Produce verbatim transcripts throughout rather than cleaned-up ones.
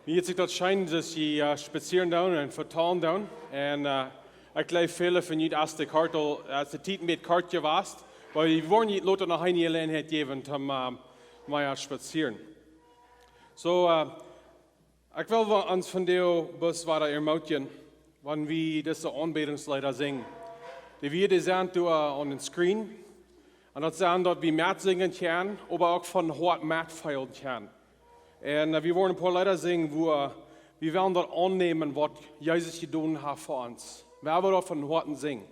Mie jeit sikj daut scheen, daut jie, äh, spazieren doonen un vetalen doonen. Un, äh, ekj jleew, väle von junt es de Kort aul, es de Tiet een bät kort jewast, oba wie woaren junt lota noch eene Jeläajenheit jäwen, om, äh, mea spazieren. Soo, äh, ekj well wa-, ons vondoag bloos wada ermutigen, wan wie dise Aunbädungsleeda sinjen. Dee Wieed sent doa aun dän Screen. Un daut sent daut wie metsinjen kjennen, oba uk von Hoat metfeelen kjennen. Un, äh, wie woaren een poa Leeda sinjen, wua, äh, wie wellen daut aunnämen, waut Jesus jedonen haft fa ons. Wie wellen daut von Hoaten sinjen.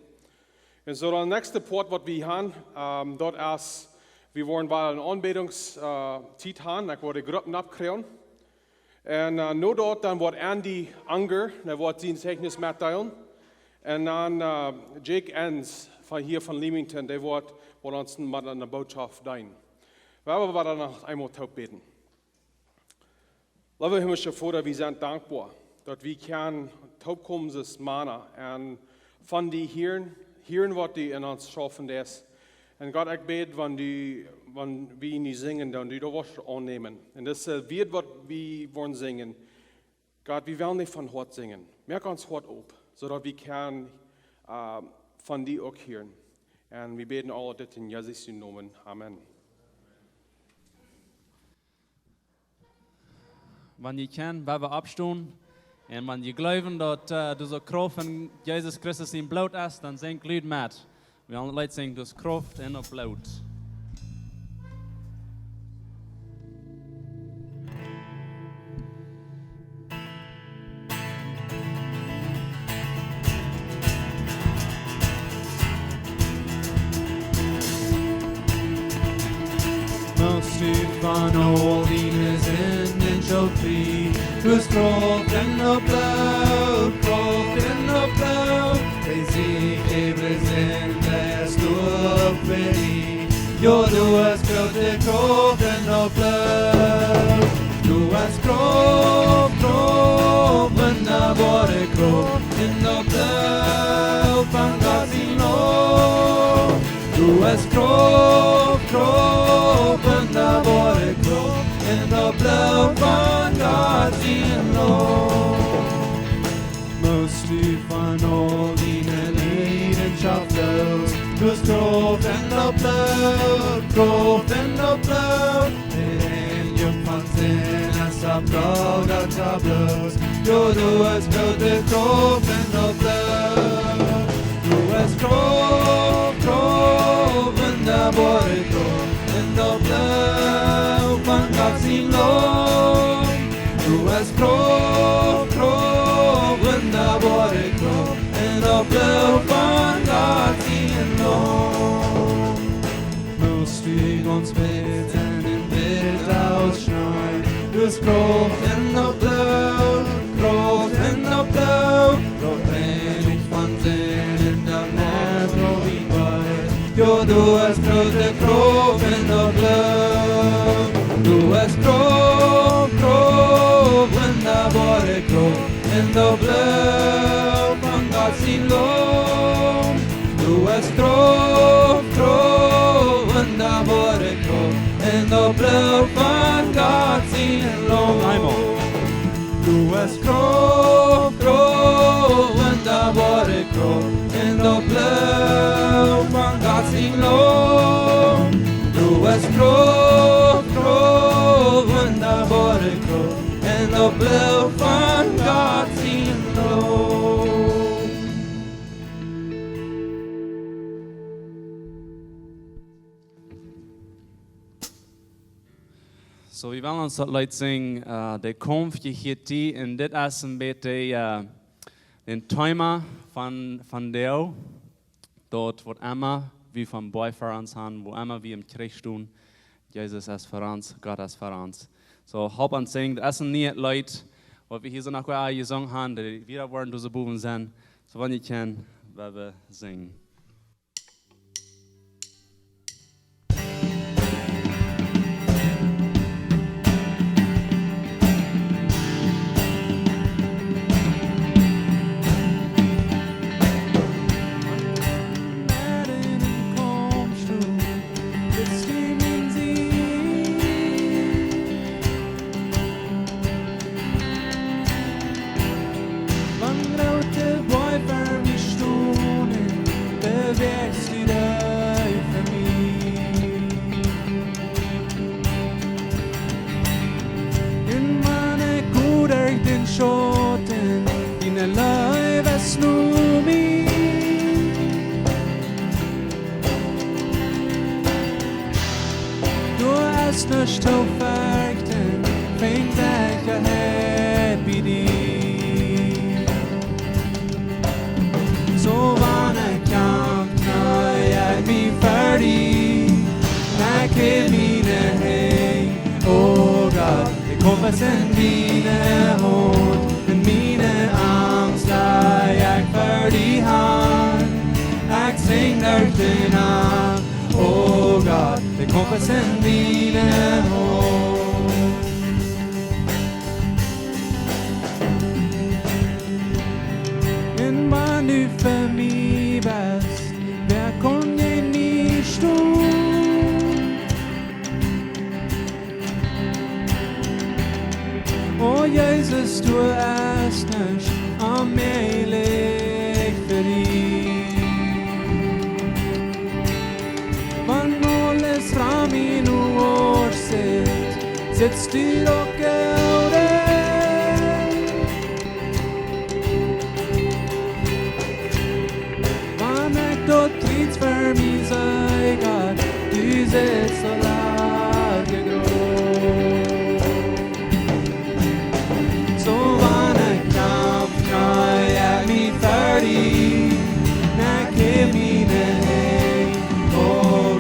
Un soo, daut näakjste Poat, waut wie haben, ähm, daut es, wie woaren wada eene Aunbädungs-, äh, Tiet haben. Ekj woa de Gruppen oppkjrieen. Un, äh, no daut dan woat Andy Unger, dee woat sien Zeichnis metdeelen. Un dan, äh, Jake Enns von hia von Leamington, dee woat, woat ons met eene Botschaft deenen. Wie wellen wada noch eemol toop bäden. Leewa himlischa Voda, wie sent dankboa, daut wie kjennen toopkomen aus Mana un von die hieren, hieren, waut du en ons schaufen deist. Un Gott, ekj bäd, wan du, wan wie nu sinjen, dan du daut woascht aunnämen. Un daut, äh, Wieed, waut wie woaren sinjen, Gott, wie wellen nich von Hoat sinjen. Moak ons Hoat op, soo daut wie kjennen, äh, von die uk hieren. Un wie bäden aul dit en Jesus sienen Nomen. Amen. Wan jie kjennen, woa wie oppstonen. Un wan jie jleewen, daut, äh, dise Krauft von Jesus Christus sien Bloot es, dan sinjt lud met. Wie wellen daut Leet sinjen, Du hast Krauft en daut Bloot. Moakst du von aul diene Sinden soo frie. Du hast Krauft en daut Bloot, Krauft en daut Bloot. Dee Sieg äwa Sind, dee es doa fa die. Jo, du hast groote Krauft en daut Bloot. Du hast Krauft, Krauft, wundaboare Krauft en daut Bloot von Gott sien Laum. Du hast Krauft, Krauft, wundaboare Krauft en daut Bloot von Gott sien Laum. Moakst du von aul diene Leidenschoft loos. Du hast Krauft en daut Bloot, Krauft en daut Bloot. De Reinjunk von Sind es opp Golgata bloos. Jo, du hast groote Krauft en daut Bloot. Du hast Krauft, Krauft, wundaboare Krauft en daut Bloot von Gott sien Laum. Du hast Krauft, Krauft, wundaboare Krauft en daut Bloot von Gott sien Laum. Moakst du ons witt aus Schnee. Du hast Krauft en daut Bloot, Krauft en daut Bloot. Daut reinjunk von Sind en daut Nacht, wua wie wieren. Jo, du hast groote Krauft en daut Bloot. Du hast Krauft, Krauft, wundaboare Krauft en daut Bloot von Gott sien Laum. Du hast Krauft, Krauft, wundaboare Krauft en daut Bloot von Gott sien Laum. Noch eemol. Du hast Krauft, Krauft, wundaboare Krauft en daut Bloot von Gott sien Laum. Du hast Krauft, Krauft, wundaboare Krauft en daut Bloot von Gott sien Laum. Soo, wie wellen ons daut Leet sinjen, äh, De Kaumf jehieet die, un dit es een bät, äh, daut Thema von, von vondoag, daut waut emma wie von bie ver ons haben, wua emma wie em Kjrich stonen, Jesus es fa ons, Gott es fa ons. Soo, help ons sinjen, daut es een nieet Leet, waut wie hia soo noch goa jesungen haben, dee wieda woaren doa soo bowen sennen. Soo, wan jie kjennen, woa wie sinjen. Schoten, diene Leew es no mie. Doa es nuscht to ferchten, finj Sechaheit bie die. Soo wan ekj kjamf, kjnie ekj mie fa die, un ekj häw miene Henj, o Gott, de Kaumf es en diene Haunt, un miene Angst laj ekj fa die han. Ekj sinj derch de Nacht, o Gott, de Kaumf es en diene Haunt. Un wan du fa mie best, wäa kaun jäajen mie stonen? O Jesus, doa es nuscht onmäajlich fa die. Wan aules rom mie nu oajch sitt, sitst du doch goot. Wan ekj daut Kjriez ver mie see, Gott, du sitst soo lang jegroot. Soo wan ekj kjamf, kjnie ekj mie fa die, un ekj häw miene Henj, o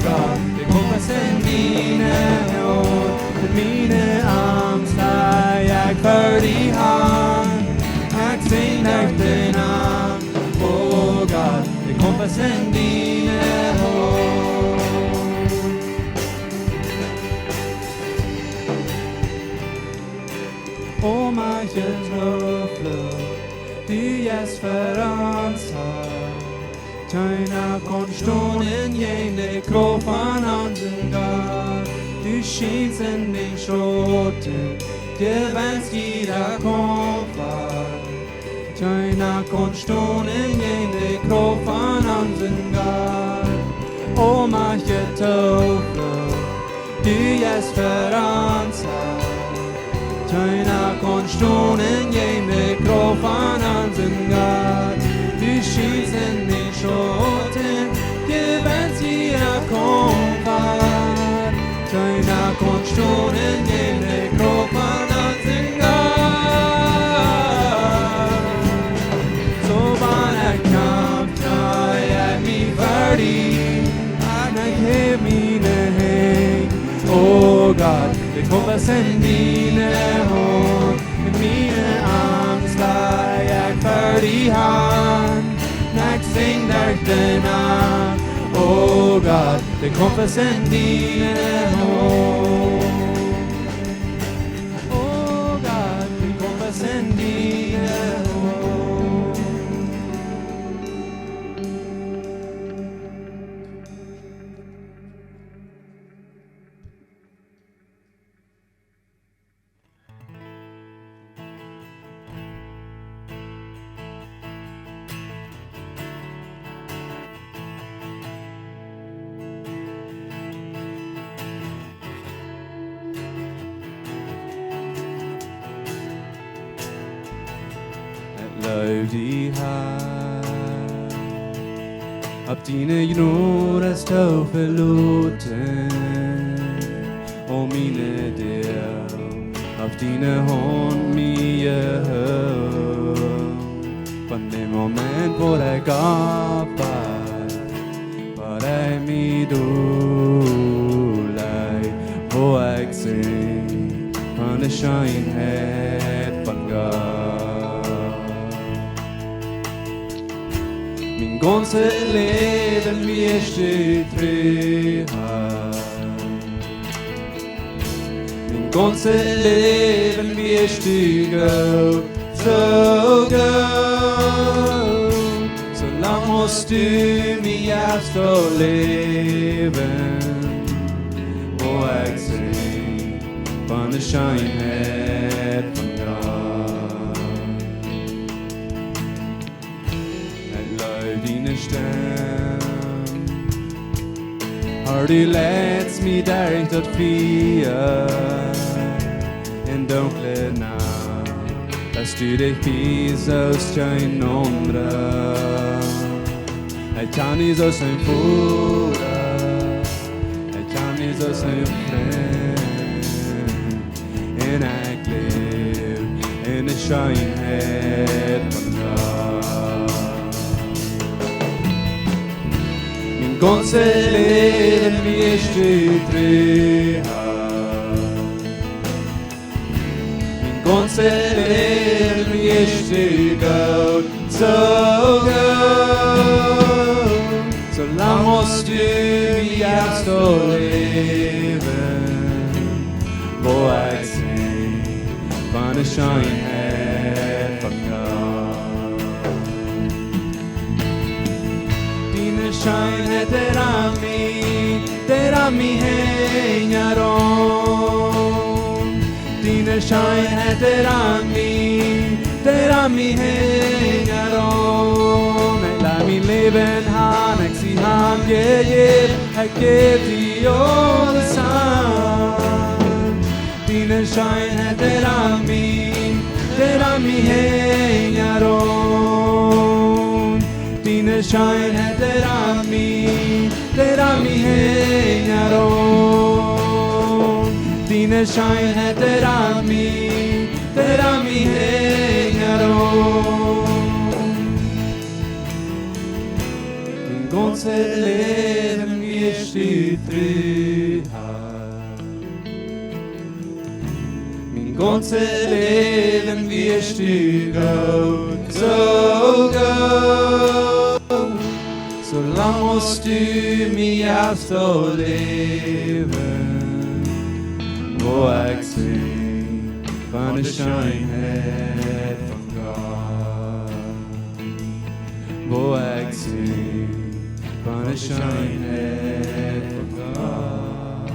Gott, de Kaumf es en diene Haunt, un miene Angst laj ekj fa die han. Ekj sinj derch de Nacht, o Gott, de Kaumf es en diene Haunt. O majestieetja Tooflucht, du jeist fa ons han. Kjeena kaun stonen jäajen de Krauft von onsen Gott. Du schienst en dän Schoten, jewenst jieda Kaumf. Kjeena kaun stonen jäajen de Krauft von onsen Gott. O majestieetja Tooflucht, du jeist fa ons han. Kjeena kaun stonen jäajen de Krauft von onsen Gott. Du schienst en dän Schoten, jewenst jieda Kaumf. Kjeena kaun stonen jäajen de Krauft von onsen Gott. Soo wan ekj kjamf, kjnie ekj mie fa die, un ekj häw miene Henj, o Gott, de Kaumf es en diene Haunt, un miene Angst laj ekj fa die han. Un ekj sinj derch de Nacht, o Gott, de Kaumf es en diene Haunt. O Gott, de Kaumf es en diene Haunt. Ekj loof die, Herr, opp diene Jnod es to veloten. O miene Deel, opp diene Haunt mie jehoolt. Von däm Moment, wua ekj oppwakj, bat ekj mie dolaj, wua ekj sinj von de Scheenheit von Gott. Mien gaunzet Läwen wieescht du tru, Herr. Mien gaunzet Läwen wieescht du goot, soo goot. Soo lang aus du mie jefst daut Läwen, woa ekj sinj von de Scheenheit von Gott. Ekj loof diene Stemm. Herr, du leitst mie derch daut Fia en dunkle Nacht. Hast du dich bie soos kjeen aundra? Ekj kjan die soos een Voda, ekj kjan die soos een Frint. Un ekj läw enne Scheenheit von Gott. Mien gaunzet Läwen wia du tru. Mien gaunzet Läwen wia du goot, soo goot. Soo lang aus du mie hast läwen, woa ekj sinjen von de Scheenheit von Gott. Diene Scheenheit, dee drajcht mie, dee drajcht mie hinjaraun. Diene Scheenheit, dee drajcht mie, dee drajcht mie hinjaraun. Ekj lat mien Läwen han, ekj sie hanjejäft, ekj jäw die aules han. Diene Scheenheit, dee drajcht mie, dee drajcht mie hinjaraun. Diene Scheenheit, dee drajcht mie, dee drajcht mie hinjaraun. Diene Scheenheit, dee drajcht mie, dee drajcht mie hinjaraun. Mien gaunzet Läwen wia du tru. Mien gaunzet Läwen wia du goot, soo goot. Soo lang aus du mie hast läwen, woa ekj sinjen von de Scheenheit von Gott. Woa ekj sinjen von de Scheenheit von Gott.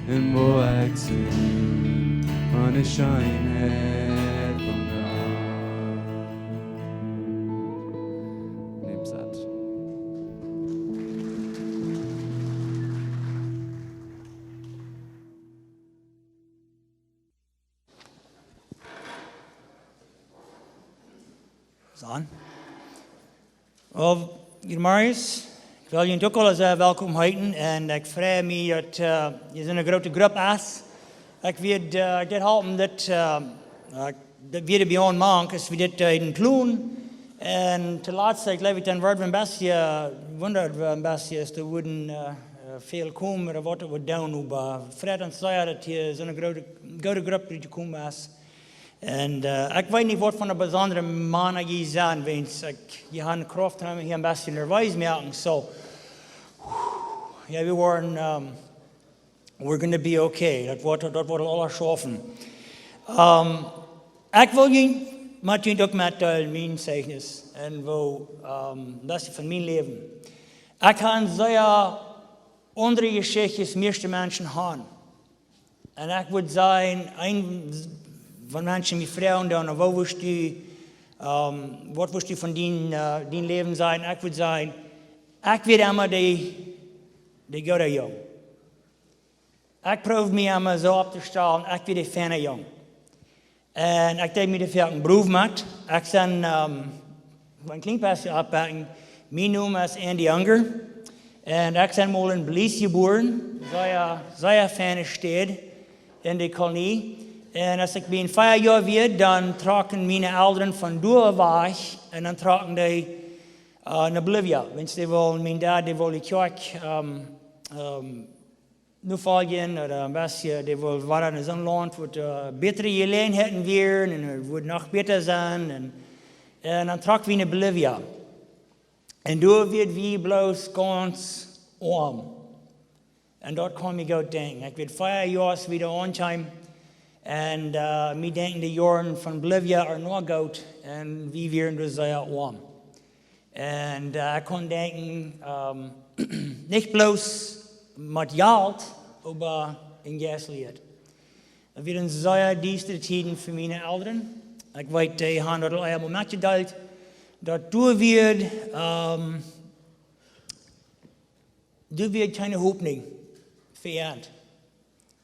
Un woa ekj sinjen von de Scheenheit von Gott. Nemt Platz. Soo. Well, jie Marius, ekj well junt uk aula sea welkom heeten un ekj frei mie daut, eh, jie soone groote Grupp es. Ekj wia, eh, ekj deed halpen daut, eh, eh, daut wia bie ons mank, aus wie dit, eh, deeden plonen. Un toolatst, ekj jleew, ekj dan wort wie een bät, eh, wundad wie een bät, aus doa wudden, eh, eh, väl komen, ooda waut wie doonen, oba freit ons sea daut hia soone groote, groote Grupp jekomen es. Un, eh, ekj weet nich waut fa besondre Mana jie sent, wiels ekj, jie haben Krauft om hia een bät nervees moaken. So, jo, wie woaren, ehm, we're gonna be okay. Daut woat, daut woat aules schaufen. Ehm, ekj well junt, met junt uk met, eh, mien Zeichnis un woo, ehm, daut es von mien Läwen. Ekj hab sea aundre Jeschichten aus mieeschte Menschen haben. Un ekj wudd sajen, een von Menschen mie froagen dan, woo wurscht du, ehm, waut wurscht du von dien, eh, dien Läwen sajen? Ekj wudd sajen, ekj wia emma de, de goode Jung. Ekj proowd mie emma soo opptostalen, ekj wia de fiene Jung. Un ekj deed mie doa foaken brow met. Ekj sie, ehm, een kjlien bät oppbakjen. Mien Nomen es Andy Unger. Un ekj sie mol en Belize jebuaren. Sea, sea fiene Staut en de Kolonie. Un aus ekj bie fief Joa wia, dan trocken miene Elren von doa wajch. Un dan trocken dee, eh, no Bolivia. Wiels dee wullen, mien Dad, dee wull de Kjoakj, ehm, ehm, nofoljen, ooda een bät, dee wull wada en soon Launt, wua, eh, bätre Jeläajenheiten wieren, un et wudd noch bäta sennen, un, un dan trock wie no Bolivia. Un doa wort wie bloos gaunz oam. Un daut kaun mie goot denkjen. Ekj wia fief Joa aus wie doa aunkjeemen, un, eh, mie denkjen de Joaren von Bolivia ea noch goot, un wie wieren doa sea oam. Un, eh, ekj kaun denkjen, ehm, nich bloos met Jelt, oba en jeistlich. Daut wieren sea diestre Tieden fa miene Elren. Ekj weet, dee haben daut aul eemol metjedeelt. Daut doa wia, ehm, doa wia kjeene Hopninj fa an.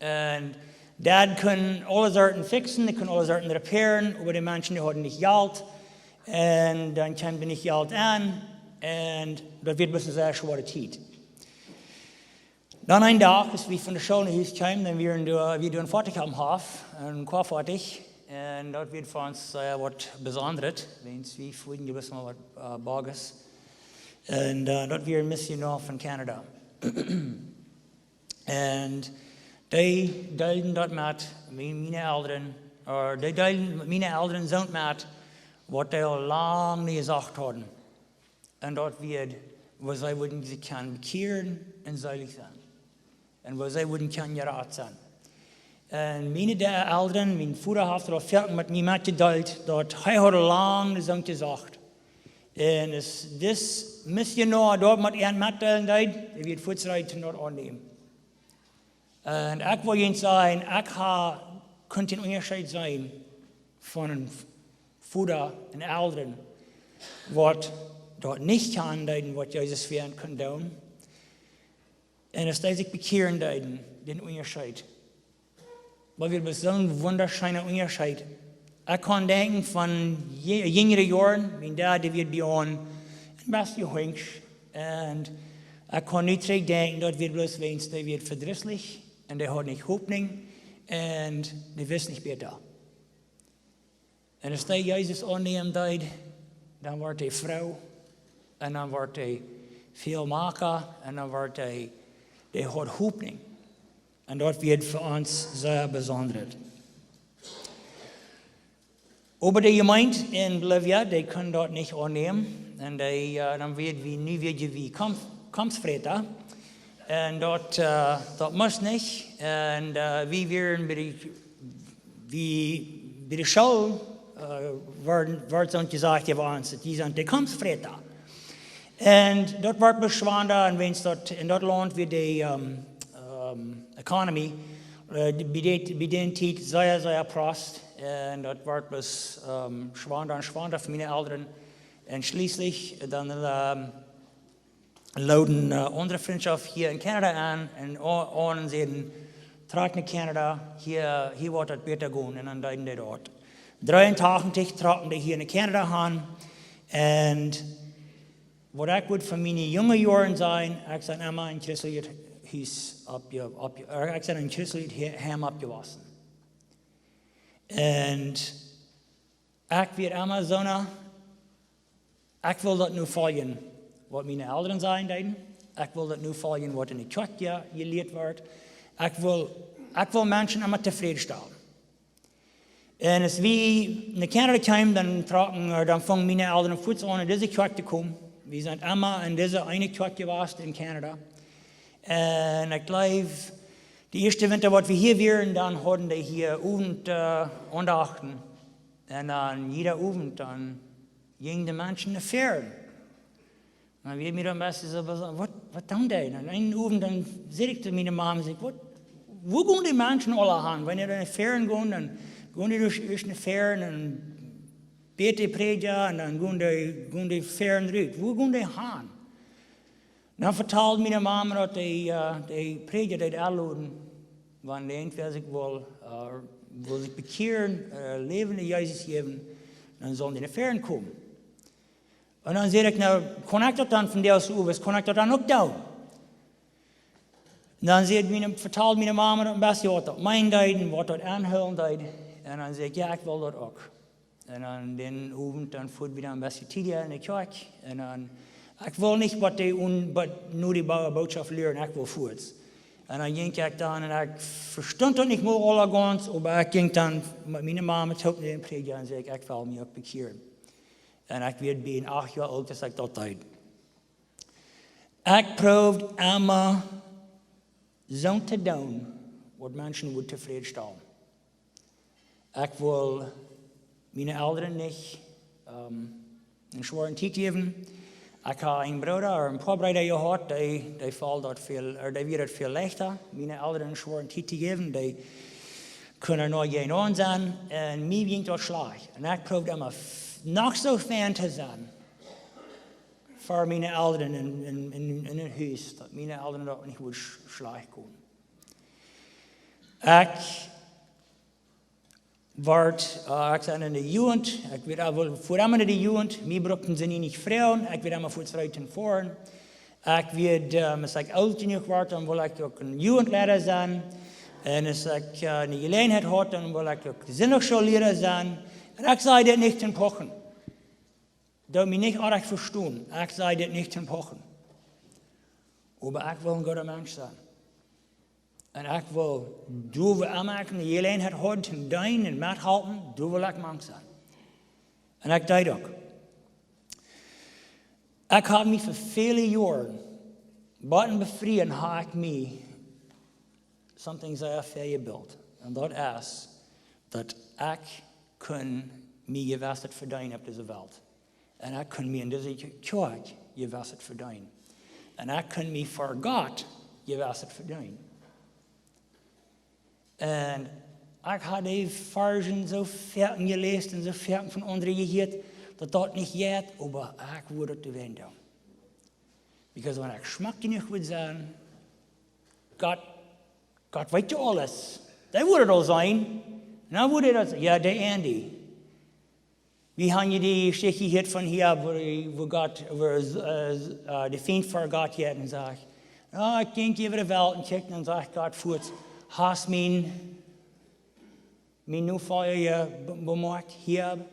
Un Dad kunn aule Sorten fixen, dee kunn aule Sorten repairen, oba de Menschen, dee hauden nich Jelt. Un dan kjeem doa nich Jelt aun. Un daut wia bloos eene sea schwoare Tiet. Dan een Dach, aus wie von de School no Hus kjeemen, dan wieren doa, wia doa een Foatich aum Hoff, een Koafoatich. Un daut wia fa ons, äh, waut Besondret, wiels wie fuaren je bloos mau waut, äh, Boages. Un, äh, daut wia een Missionoa von Kanada. Un dee deelden daut met mie-, miene Elren, äh, dee deelden miene Elren soont met, waut dee aul lang nich jesocht hauden. Un daut wia, woo see wudden sikj kjennen bekjieren un seelich sennen. Un woo see wudden kjennen jerat sennen. Un miene de Elren, mien Voda haft aul väl met mie metjedeelt, daut hee haud lang no soont jesocht. Un aus dis Missionoa doa met an metdeelen deed, dee wia fuaz reed daut aunnämen. Un ekj well junt sajen, ekj ha, kunn een Unjascheet seenen von een Voda un Elren, waut daut nich kjanen deeden, waut Jesus fa an kunn doonen. Un aus dee sikj bekjieren deeden, dän Unjascheet. Daut wia bloos soon wundascheena Unjascheet. Ekj kaun denkjen von je-, jinjre Joaren, mien Dad, dee wia bie ons een bät hunksch. Un ekj kaun nu trigj denkjen, daut wia bloos wiels dee wia vedrisslich un dee haud nich Hopninj un dee wist nich bäta. Un aus dee Jesus aunnämen deed, dan wort hee froo un dan wort hee väl makja un dan wort hee, dee haud Hopninj. Un daut wia fa ons sea Besondret. Oba de Jemeent en Bolivia, dee kunn daut nich aunnämen. Un dee, äh, dan wia wie, nu wia wie Kaumf-, Kaumfsfräta. Un daut, äh, daut must nich. Un, äh, wie wieren bie de, wie bie de School, äh, worden, wort soont jesajcht äwa ons, daut dee sent de Kaumfsfräta. Un daut wort beschwanda un wiels daut en daut Launt wia de, ähm, ähm, economy, äh, dee, bie dee, bie dee Tiet sea, sea prost. Un daut wort bloos, ähm, schwanda un schwanda fa miene Elren. Un schlieslich, äh, dan, ähm, looden, äh, onse Frintschoft hia en Kanada aun un o-, aun un säden, trakjt no Kanada, hia, hia woat daut bäta gonen. Un dan deeden dee daut. Dreeuntachentich trocken dee hia no Kanada han. Un waut ekj wudd von miene junge Joaren sajen, ekj sie emma en christeljet Hus oppje-, oppje-, äh, ekj sie en christeljet He-, Heim oppjewossen. Un ekj wia emma soona, ekj well daut nu foljen, waut miene Elren sajen deeden. Ekj well daut nu foljen, waut en de Kjoakj je-, jelieet wort. Ekj well, ekj well Menschen emma tofräd stalen. Un aus wie no Kanada kjeemen, dan trocken, äh, dan fungen miene Elren fuaz aun, en dise Kjoakj to komen. Wie sent emma en dise eene Kjoakj jewast en Kanada. Un ekj jleew, de ieeschte Winta, waut wie hia wieren, dan hauden dee hia Owent, äh, Aundachten. Un dan jieda Owent, dan jinjen de Menschen no Fäaren. Dan wia mie dan best soo, waut, waut, waut doonen dee? Un eenen Owent dan säd ekj to miene Mama, saj ekj, waut, wua gonen dee Menschen aula han? Wan dee no Fäaren gonen, dan gonen dee ieescht, ieescht no Fäaren un bäden dee Prädja un dan gonen dee, gonen dee Fäaren rut. Wua gonen dee han? Dan vetald miene Mama daut dee, äh, dee Prädja deed enloden, wan irjentwäa sikj wull, äh, wull sikj bekjieren, äh, Läwen Jesus jäwen, dan sullen dee no Fäaren komen. Un dan säd ekj, na, kaun ekj daut dan vondoag owes, kaun ekj daut dan uk doonen? Dan säd miene, vetald miene Mama daut een bät, waut daut meend deed un waut daut aunhoolen deed. Un dan säd ekj, jo, ekj well daut uk. Un dan dän Owent dan fuaren wie dan een bät tiedja en de Kjoakj. Un dan, ekj wull nich waut dee un-, waut nu dee Bo-, Bootschoft lieren, ekj wull fuaz. Un dan jinkj ekj dan un ekj vestunt daut nich mea aula gaunz, oba ekj jinkj dan met miene Mama toop no dän Prädja un säd ekj, ekj well mie uk bekjieren. Un ekj wia bie acht Joa oolt, aus ekj daut deed. Ekj proowd emma soont to doonen, waut Menschen wudd tofräd stalen. Ekj wull miene Elren nich, ähm, eene schwoare Tiet jäwen. Ekj haud eenen Brooda, ooda een poa Breeda jehaut, dee, dee foll daut väl, ooda dee wia daut väl leichta, miene Elren eene schwoare Tiet to jäwen. Dee kunnen noch jäajen aun sennen. Un mie jinkj daut schlajcht. Un ekj proowd emma f-, noch soo fein to sennen fa miene Elren en, en, en, en daut Hus, daut miene Elren daut nich wudd sch-, schlajcht gonen. Ekj wort, äh, ekj sie enne Jugend, ekj wia aul ver emma enne Jugend, mie bruckten see nich froagen, ekj wia emma fuaz reed to foaren. Ekj wia, äh, aus ekj oolt jenuach wort, dan wull ekj uk een Jugendleida sennen. Un aus ekj, äh, eene Jeläajenheit haud, dan wull ekj uk Sindachschoolliera sennen. Un ekj säd dit nich toom Pochen. Daut mie nich oajch vestonen, ekj säd dit nich toom Pochen. Oba ekj wull een gooda Mensch sennen. Un ekj wull, doa wua emma ekj eene Jeläajenheit haud toom deenen un methalpen, doa wull ekj mank sennen. Un ekj deed uk. Ekj haud mie fa väle Joaren, bot befrieen, haud ekj mie something sea väl jebilt. Un daut es, daut ekj kunn mie jewesset vedeenen opp dise Welt. Un ekj kunn mie en dise Kjoakj jewesset vedeenen. Un ekj kunn mie ver Gott jewesset vedeenen. Un ekj haud dee Varschen soo foaken jeläst un soo foaken von aundre jehieet, daut daut nich jeit, oba ekj wudd daut doonen. Because wan ekj schmock jenuach wudd sennen, Gott, Gott weet jo aules. Dee wudd daut aul seenen. Un dan wudd hee daut, jo, dee Andy. Wie haben je dee Jeschicht jehieet von Hiob, wua, wua Gott, wua, äh, äh, de Fient ver Gott jeit un sajcht, jo, ekj jinkj äwa de Welt un kjikj, dan sajcht Gott fuaz, hast mien, mien Nofolja be-, bemoakt, Hiob?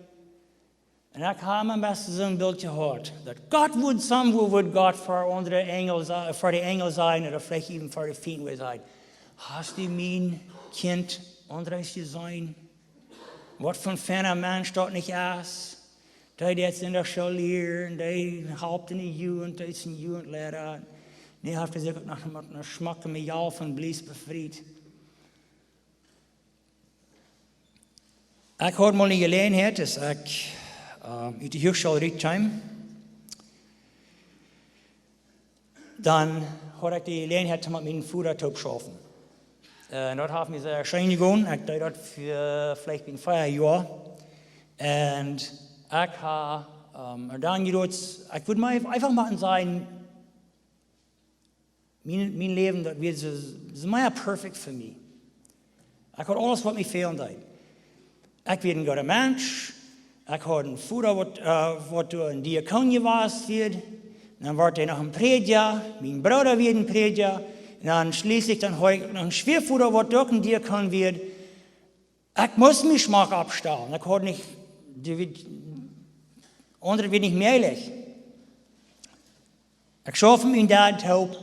Un ekj hab mie best soon Bilt jehaut, daut Gott wudd, somewhere wudd Gott ver aundre Enjel sa-, ver de Enjel sennen, ooda veleicht even ver de Fient wudd sennen. Hast du mien Kjint aundasch jeseenen? Waut fa een feina Mensch daut nich es. Dee deit Sindachschool lieren, dee halpt enne Jugend, dee es een Jugendleida. Nu haft hee sikj uk noch met een schmocke Mejal von Blies befriet. Ekj haud mol eene Jeläajenheit, aus ekj, äh, ut de Huachschool rut kjeem. Dan haud ekj de Jeläajenheit toom met mienen Voda toop schaufen. Äh, un daut haft mie sea scheen jegonen. Ekj deed daut fa veleicht een poa Joa. Un ekj hab, ähm, dan jedocht, ekj wull mie eef-, eefach mol sajen, mien, mien Läwen, daut wia soo, soo mea perfekt fa mie. Ekj haud aules waut mie fälen deed. Ekj wia een gooda Mensch. Ekj haud een Voda waut, äh, waut doa een Diakon jewast wia. Dan wort hee noch een Prädja. Mien Brooda wia een Prädja. Un dan schlieslich dan haud ekj noch een Schwieavoda waut uk een Diakon wia. Ekj must mie schmock oppstalen. Ekj haud nich, dee wia, aundret wia nich mäajlich. Ekj schauf met mien Dad toop.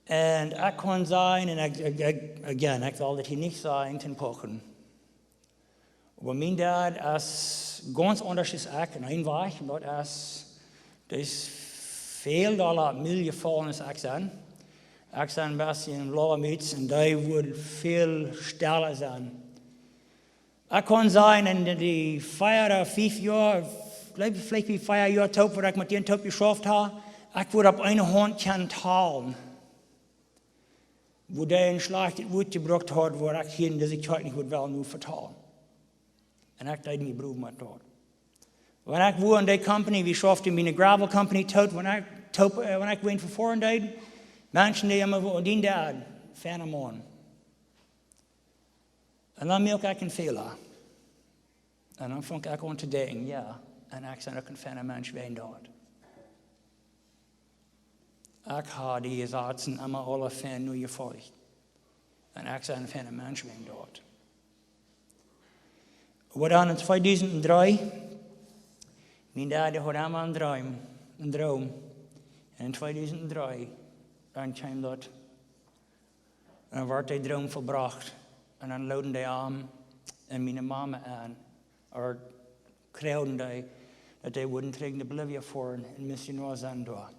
Un ekj kaun sajen, un ekj, ekj, ekj, again, ekj well daut hia nich sajen, toom Pochen. Oba mien Dad es gaunz aundasch aus ekj en een Wajch, un daut es, dee es väl dolla opp mie jefaulen aus ekj sie. Ekj sie een bät een Blauwmuts un dee wudd väl stella sennen. Ekj kaun sajen, en dee vea ooda fief Joa, veleicht, veleicht bie vea Joa toop, waut ekj met dän toop jeschauft hab, ekj wudd opp eene Haunt kjennen talen, wua dee een schlajchtet Wuat jebrukt haud, waut ekj hia en dise Kjoakj nich wudd wellen nu vetalen. Un ekj deed mie brow met daut. Wan ekj wia en dee company, wie schauften bie eene gravel company toop, wan ekj toop, äh, wan ekj wia vefoaren deed, Menschen, dee emma wudden, dee deeden, feina Maun. Un dan moak ekj een Fäla. Un dan funk ekj aun to denkjen, jo, un ekj sie uk een feina Mensch wäajen daut. Ekj hab dee Jesazen emma aule fein nu jefolcht. Un ekj sie een feina Mensch wäajen daut. Oba dan en tweedusent dree, mien Dad haud emma een Droom, een Droom. Un en tweedusent dree, dan kjeem daut, dan wort dee Droom vollbrocht. Un dan loden dee am un miene Mama en, ooda kjrieejen dee, daut dee wudden trigj no Bolivia foaren un Missionoa sennen doa.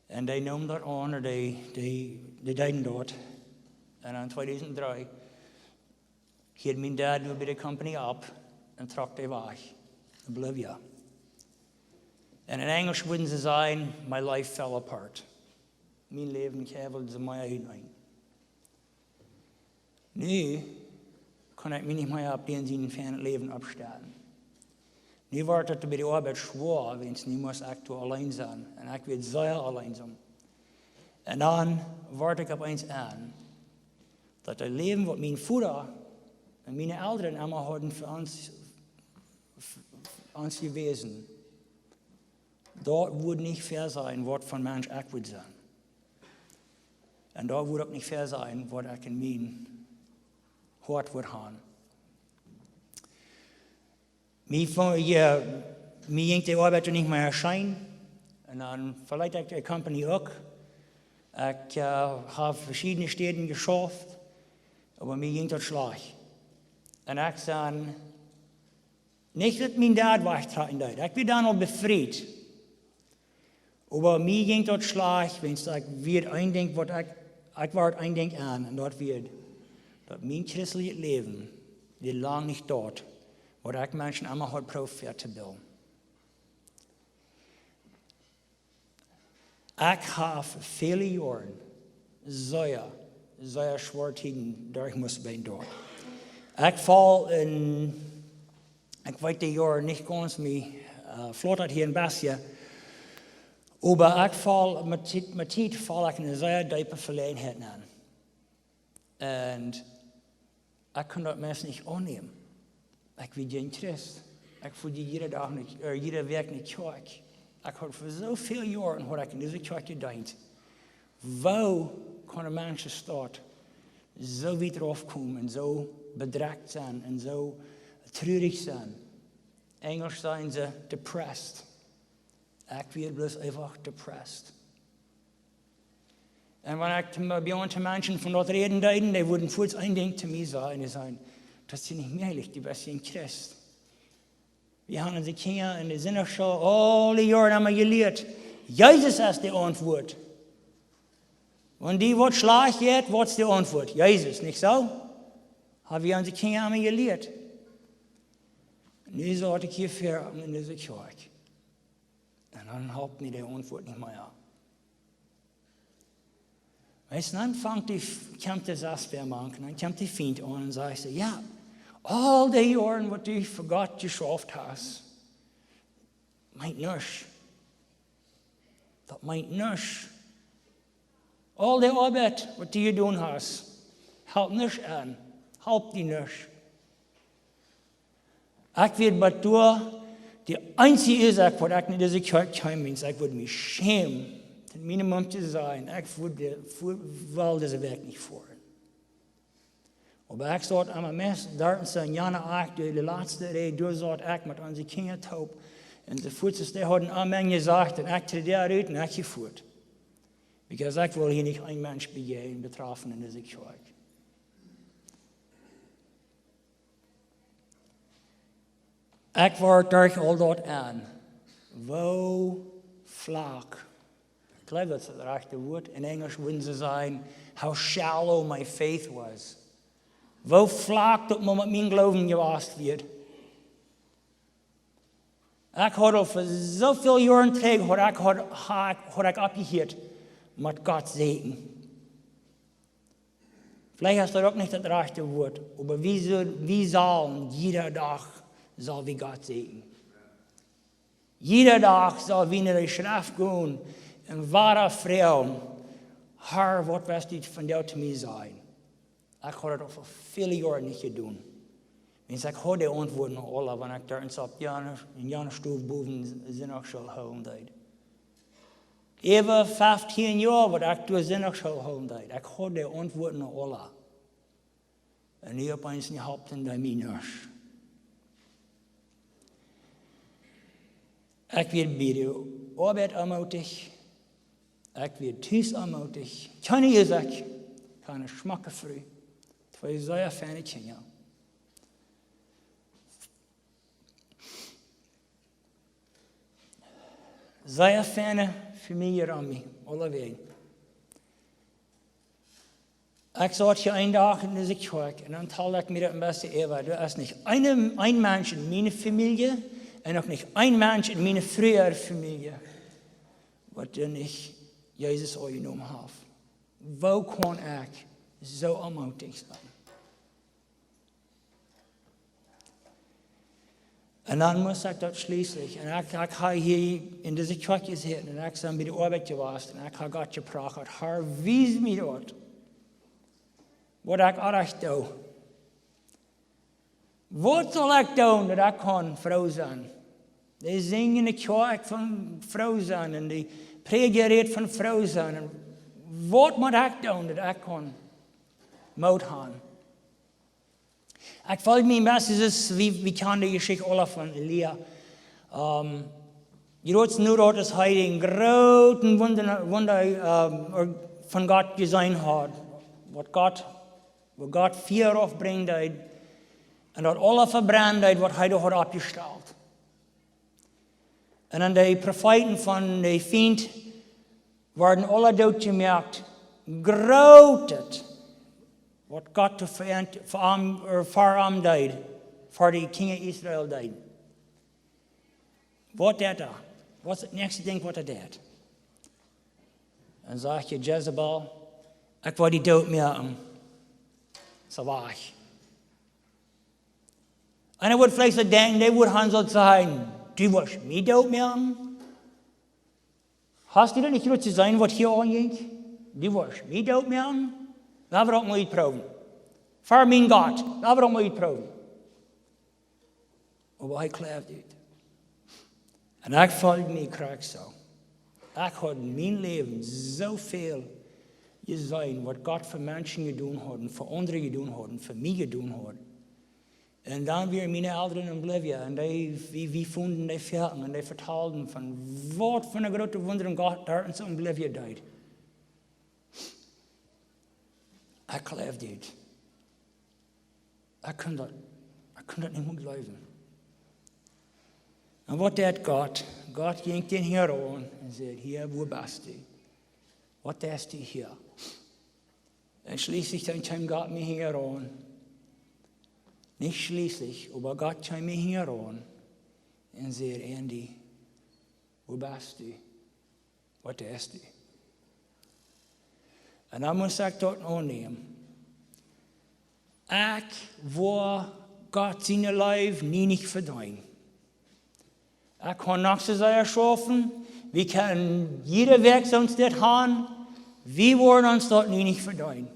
Un dee neemen daut aun, un dee, dee, dee deeden daut. Un en tweedusent dree hieed mien Dad nu bie de company opp un trock dee wajch no Bolivia. Un en Enjlisch wudden see sajen, "My life fell apart." Mien Läwen kjewweld soo mea utenaunda. Nu kunn ekj mie nich mea opp dän sienen feinen Läwen oppstalen. Nu wort daut bie de Oabeit schwoa, wiels nu must ekj doa auleen sennen. Un ekj wia sea auleen. Un dan wort ekj opp eemol en, daut daut Läwen, waut mien Voda Un miene Elren emma hauden fa ons, fa ons jewäsen: Daut woat nich fair sennen, waut fa een Mensch ekj woa sennen. Un daut woat uk nich fair sennen, waut ekj en mien Hoat woa haben. Mie von, jo, mie jinkj de Oabeit nich mea scheen. Un dan veleet ekj de Company uk. Ekj, äh, hab veschiedne Städen jeschauft, oba mie jinkj daut schlajcht. Un ekj säd, nich daut mien Dad wajchtrakjen deed. Ekj wia dan aul befriet. Oba mie jinkj daut schlajcht, wiels ekj wia een Dinkj, waut ekj, ekj wia een Dinkj aun, un daut wia, daut mien christlichet Läwen wia lang nich daut, waut ekj Menschen emma haud proowt väatobillen. Ekj hab väle Joaren sea, sea schwoare Tieden derch musst bie daut. Ekj foll en, ekj weet de Joaren nich gaunz, mie, äh, fluat daut hia een bät. Oba ekj foll, met Tiet, met Tiet foll ekj en eene sea deepe Veleejenheit aun. Un ekj kunn daut meist nich aunnämen. Ekj wia een Christ. Ekj foa jieda Dach no, äh, jiede Wäakj no Kjoakj. Ekj haud fa soo väl Joaren haud ekj en dise Kjoakj jedeent. Woo kaun een Mensch daut soo wiet raufkomen un soo bedrekjt sennen un soo trurich sennen? Enjlisch sajen see depressed. Ekj wia bloos eefach depressed. Un wan ekj to, bie aundre Menschen von daut räden deed, dee wudden fuaz een Dinkj to mie sajen, dee säden: "Daut es nich mäajlich, du best een Christ." Wie haben onse Kjinja en de Sindachschool aule Joaren emma jelieet: Jesus es de Auntwuat. Wan die waut schlajcht jeit, waut es de Auntwuat? Jesus, nich soo? Haben wie onse Kjinja emma jelieet. Nu saut ekj hia väa en dise Kjoakj. Un dan halpt mie de Auntwuat nich mea. Weetst, dan fangt dee, kjemt de Sasbäa mank, dan kjemt de Fient aun un sajcht see: "Jo, aul dee Joaren waut du fa Gott jeschauft hast, meent nuscht. Daut meent nuscht. Aul dee Oabeit waut du jedonen hast, halpt nuscht aun, halpt die nuscht." Ekj wia bat doa, de eensje Uasoak waut ekj no dise Kjoakj kjeem, es, ekj wudd mie schämen, daut miene Mom to sajen, ekj wudd de, fu-, wull dise Wäakj nich foaren. Oba ekj saut aun mien Mess, doa en soo jane Akj, de latste Rieej, doa saut ekj met onse Kjinja toop. Un see fuaz, see hauden Amen jesajcht, un ekj träd doa rut un ekj jefoat. Because ekj wull hia nich een Mensch bejäajnen, betroffen en dise Kjoakj. Ekj wort derch aul daut aun. Woo flak. Ekj jleew, daut es daut rajchte Wuat. En Enjlisch wudden see sajen: "How shallow my faith was." Woo flak daut mau met mien Gloowen jewast wia. Ekj haud aul fa soo väl Joaren trigj, haud ekj, haud, haud, haud ekj oppjehieet met Gott säkjen. Veleicht es daut uk nich daut rajchte Wuat, oba wie sell-, wie sellen jieda Dach, sell wie Gott säkjen. Jieda Dach sell wie no de Schreft gonen un wada froagen: "Herr, waut west du vondoag to mie sajen?" Ekj haud daut aul fa väle Joaren nich jedonen. Wiels ekj haud de Auntwuaten aul, wan ekj doa en soo opp jane, en jane Stow bowen Sindachschool hoolen deed. Äwa feftieen Joa waut ekj doa Sindachschool hoolen deed. Ekj haud de Auntwuaten aul. Un nu opp eemol halpt hee mie nich. Ekj wia bie de Oabeit onmootich. Ekj wia tus onmootich. Kjeene Uasoak. Ekj haud eene schmocke Fru. Twee sea feine Kjinja. Sea feine Famielje om mie, aulawäajen. Ekj saut hia een Dach en dise Kjoakj un dan tald ekj mie daut een bät äwa. Doa es nich een, een Mensch en miene Famielje un uk nich een Mensch en miene Frues Famielje, waut doa nich Jesus aunjenomen haft. Woo kaun ekj soo onmootich sennen? Un dan must ekj daut schlieslich. Un ekj, ekj hab hia en dise Kjoakj jesetten un ekj sie bie de Oabeit jewast un ekj hab Gott jeprocht: "Herr, wies mie daut, waut ekj orrajcht doo." Waut saul ekj doonen daut ekj kaun froo sennen? Dee sinjen de Kjoakj von froo sennen un dee Prädja rät von froo sennen. Un waut mott ekj doonen daut ekj kaun Moot haben? Ekj feeld mie een bät soo aus, wie, wie kjanen de Jeschicht aula von Elia. Ähm, jrots nu daut es hee een grooten Wunda, Wunda, ähm, von Gott jeseenen haud. Waut Gott, waut Gott Fia oppbrinjen deed. Un daut aula vebrennen deed, waut hee doa haud oppjestalt. Un dan de Profeeten von de Fient worden aula dootjemoakt. Grootet, waut Gott fa am, fa am, fa am deed, fa de Kjinja Israel deed. Waut deed hee? Waut es daut näakjste Dinkj waut hee deed? Dan sajcht hee: Jezebel, ekj woa die dootmoaken. Soo wajch. Un hee wudd veleicht soo denkjen, dee wudd han soo sajen: Du woascht mie dootmoaken? Hast du daut nich jrots jeseenen, waut hia aunjinkj? Du woascht mie dootmoaken? Lot wie daut mol utproowen. Fa mienen Gott, lot wie daut mol utproowen. Oba hee kjleeft ut. Un ekj feeld mie krakjt soo. Ekj haud en mien Läwen soo väl jeseenen, waut Gott fa Menschen jedonen haud un fa aundre jedonen haud un fa mie jedonen haud. Un dan wieren miene Elren en Bolivia un dee, wie, wie fungen dee Foaken un dee vetalden von waut fa groote Wunda Gott doa en Bolivia deed. Ekj kjleeft ut. Ekj kunn daut, ekj kunn daut nich mea jleewen. Un waut deed Gott? Gott jinkj dän hinjaraun un säd: Hia, wua best du? Waut deist du hia? Un schlieslich dan kjeem Gott mie hinjaraun. Nich schlieslich, oba Gott kjeem mie hinjaraun un säd: Andy, wua best du? Waut deist du? Un dan must ekj daut aunnämen. Ekj woa Gott siene Leew nie nich vedeenen. Ekj kaun noch soo sea schaufen, wie kjennen jiede Wäakj soont dit han, wie woaren ons daut nie nich vedeenen.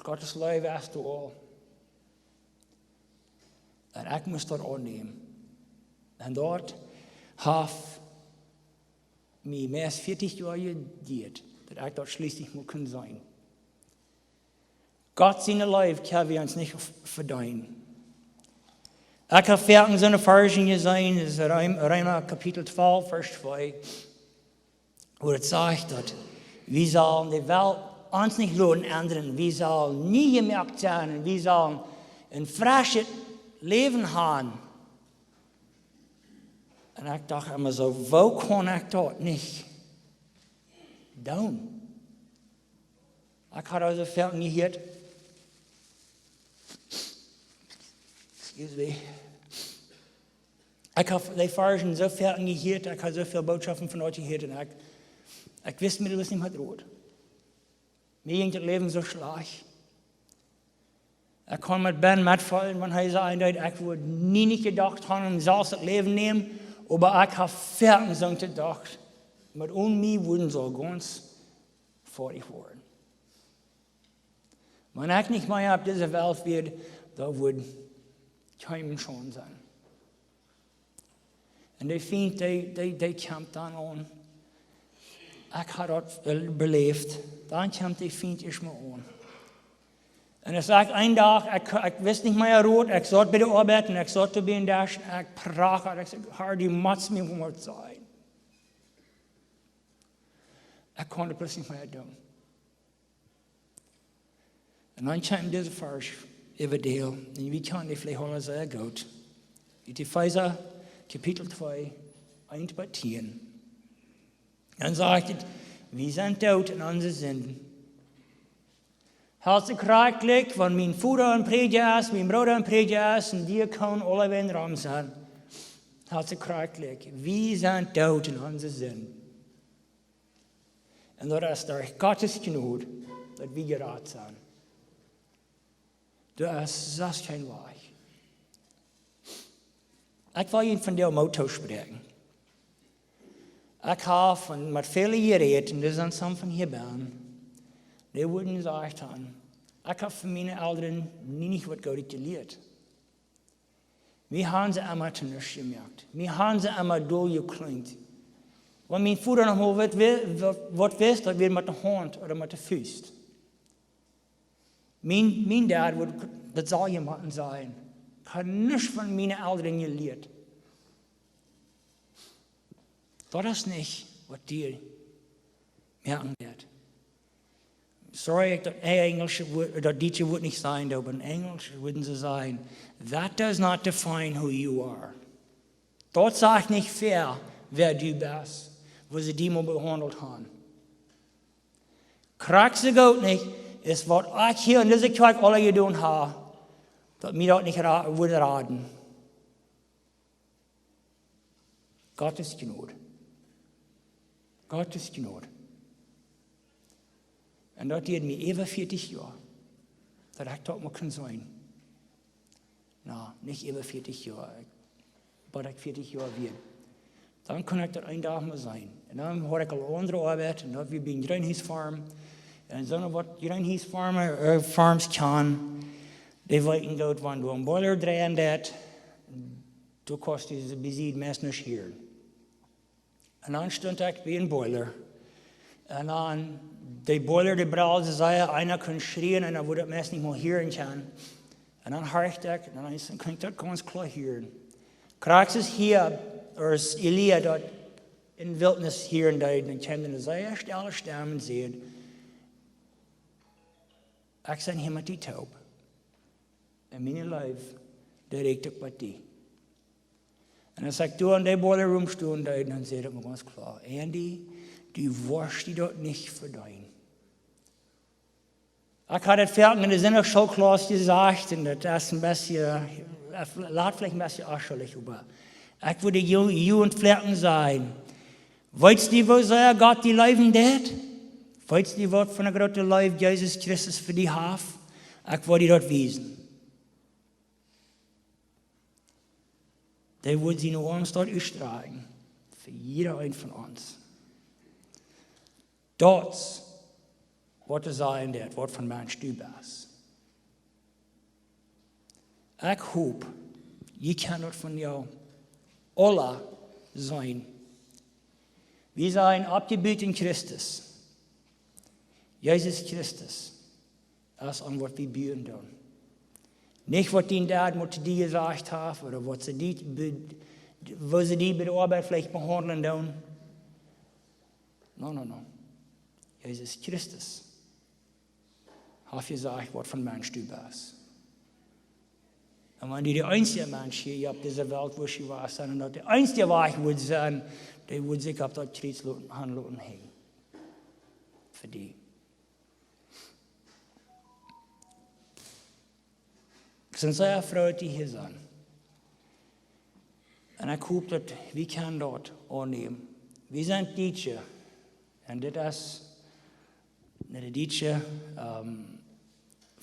Gottes Leew es doa aul. Un ekj must daut aunnämen. Un daut haft mie meist vieetich Joa jeduat, daut ekj daut schlieslich mol kunn seenen. Gott siene Leew kjenn wie ons nich v-, vedeenen. Ekj hab foaken soone Varschen jeseenen, daut es Reem-, Reema Kapitel twalf, Varsch twee. Wua et sajcht daut wie sellen de Welt ons nich loten endren, wie sellen nie jemoakt sennen un wie sellen een freschet Läwen haben. Un ekj docht emma soo: Woo kaun ekj daut nich doonen? Ekj haud aul soo väl jehieet. Excuse me. Ekj hab dee Varschen soo väl jehieet, ekj haud soo väl Botschoften von daut jehieet un ekj, ekj wist mie daut nich mea rut. Mie jinkj daut Läwen soo schlajcht. Ekj kaun met Ben metfeelen, wan hee säd, daut: Ekj wudd nie nich jedocht haben, selfst daut Läwen nämen, oba ekj hab foaken soo jedocht, met onen mie wudden see gaunz foadich woaren. Wan ekj nich mea opp dise Welt wia, dan wudd kjeen Schaund sennen. Un de Fient, dee, dee, dee kjemt dan aun. Ekj hab daut be-, beläft. Dan kjemt de Fient ieescht mol aun. Un dan saj ekj een Dach, ekj, ekj wist nich mea rut, ekj saut bie de Oabeit un ekj saut doa bie een Desch un ekj prachat, ekj säd: Herr, du motst mie waut sajen. Ekj kunn daut bloos nich mea doonen. Un dan kjeem dise Varsch äwa däl, un wie kjanen dee veleicht aula sea goot. Ut Efeesa, Kapitel twee, eent bat tieen. Dan sajcht et: Wie sent doot en onse Sinden. Helt sikj krakjt jlikj, wan mien Voda een Prädja es, mien Brooda een Prädja es, un Diakon, aule wäa rom sent. Helt sikj krakjt jlikj. Wie sent doot en onse Sinden. Un daut es derch Gottes Jnod, daut wie jerat sent. Doa es selfst kjeen Wajch. Ekj well junt vondoag Moot toospräakjen. Ekj hab met väle jerät, un doa sent some von hia benne. Dee wudden jesajcht haben: Ekj hab von miene Elren nie nich waut Goodet jelieet. Wie haben see emma to nuscht jemoakt. Wie haben see emma doll jekjlunjt. Wan mien Voda noch mol waut wi-, waut, waut wist, daut wia met de Haunt ooda met de Fust. Mien, mien Dad wudd, daut saul je motten sennen. Ekj hab nuscht von miene Elren jelieet. Daut es nich waut die moaken deit. Sorry, daut Enjlische Wuat, daut Dietsche Wuat nich sennen, oba enn Enjlisch wudden see sajen: "That does not define who you are." Daut sajcht nich väa, wäa du best, woo see die mol behaundelt haben. Krakjt soo goot nich es waut ekj hia enn dise Kjoakj aula jedonen hab, daut mie daut nich ra-, wudd raden. Gott siene Jnod. Gott siene Jnod. Un daut dieed mie äwa vieetich Joa, daut ekj daut mol kunn seenen. Na, nich äwa vieetich Joa, bat ekj vieetich Joa wia. Dan kunn ekj daut een Dach mol seenen. Un dan haud ekj aul aundre Oabeit, un daut wia bie eene Jreenhusfarm. Un soo waut Jreenhusfarmen, äh, Farms kjanen, dee weeten daut, wan doa een Boiler dreien deit, du kaust dise Besied meist nich hieren. Un dan stunt ekj bie een Boiler. Un dan, de Boiler, dee brald soo sea, eena kunn schrieen un dan wudd ekj meist nich mea hieren kjennen. Un dan horcht ekj, un dan es, dan kunn ekj daut gaunz kloa hieren. Krakjt soo aus hia, aus Elia daut enne Wiltnis hieren deed, dan kjeem eene sea stelle Stemm un säd: "Ekj sie hia met die toop. Un miene Leew, dee rieekjt uk bat die." Un aus ekj doa enne Boiler Room stunt, dan, dan säd ekj mie gaunz kloa: "Andy, du woascht die daut nich vedeenen." Ekj haud et foaken enne Sindachschoolkjlass jesajcht, un daut es een bät, äh, lat veleicht een bät onschullich, oba ekj wudd de Ju-, Jugend foaken sajen: "Weetst du, woo sea Gott die leewen deit? Weetst du, waut fa eene groote Leew Jesus Christus fa die haft? Ekj well die daut wiesen." Dee wudd siene Oarms doa utstrakjen fa jieda een von ons. Daut, waut to sajen deit, waut fa een Mensch du best. Ekj hop, jie kjennen daut von junt aula seenen. Wie sent oppjebut enn Christus. Jesus Christus es aun waut wie buen doonen. Nich waut dien Dad mol to die jesajcht haft, ooda waut see die be-, woo see die bie de Oabeit veleicht behaundlen doonen. No, no, no. Jesus Christus haft jesajcht, waut fa een Mensch du best. Un wan du de eensje Mensch hia opp dise Welt wurscht jewast sennen, un daut de eensje Wajch wudd sennen, dee wudd sikj opp daut Kjriez loten, han loten henjen. Fa die. Ekj sie sea froo, daut jie hia sent. Un ekj hop, daut wie kjennen daut aunnämen. Wie sent Dietsche. Un dit es, nä, de Dietsche, ähm,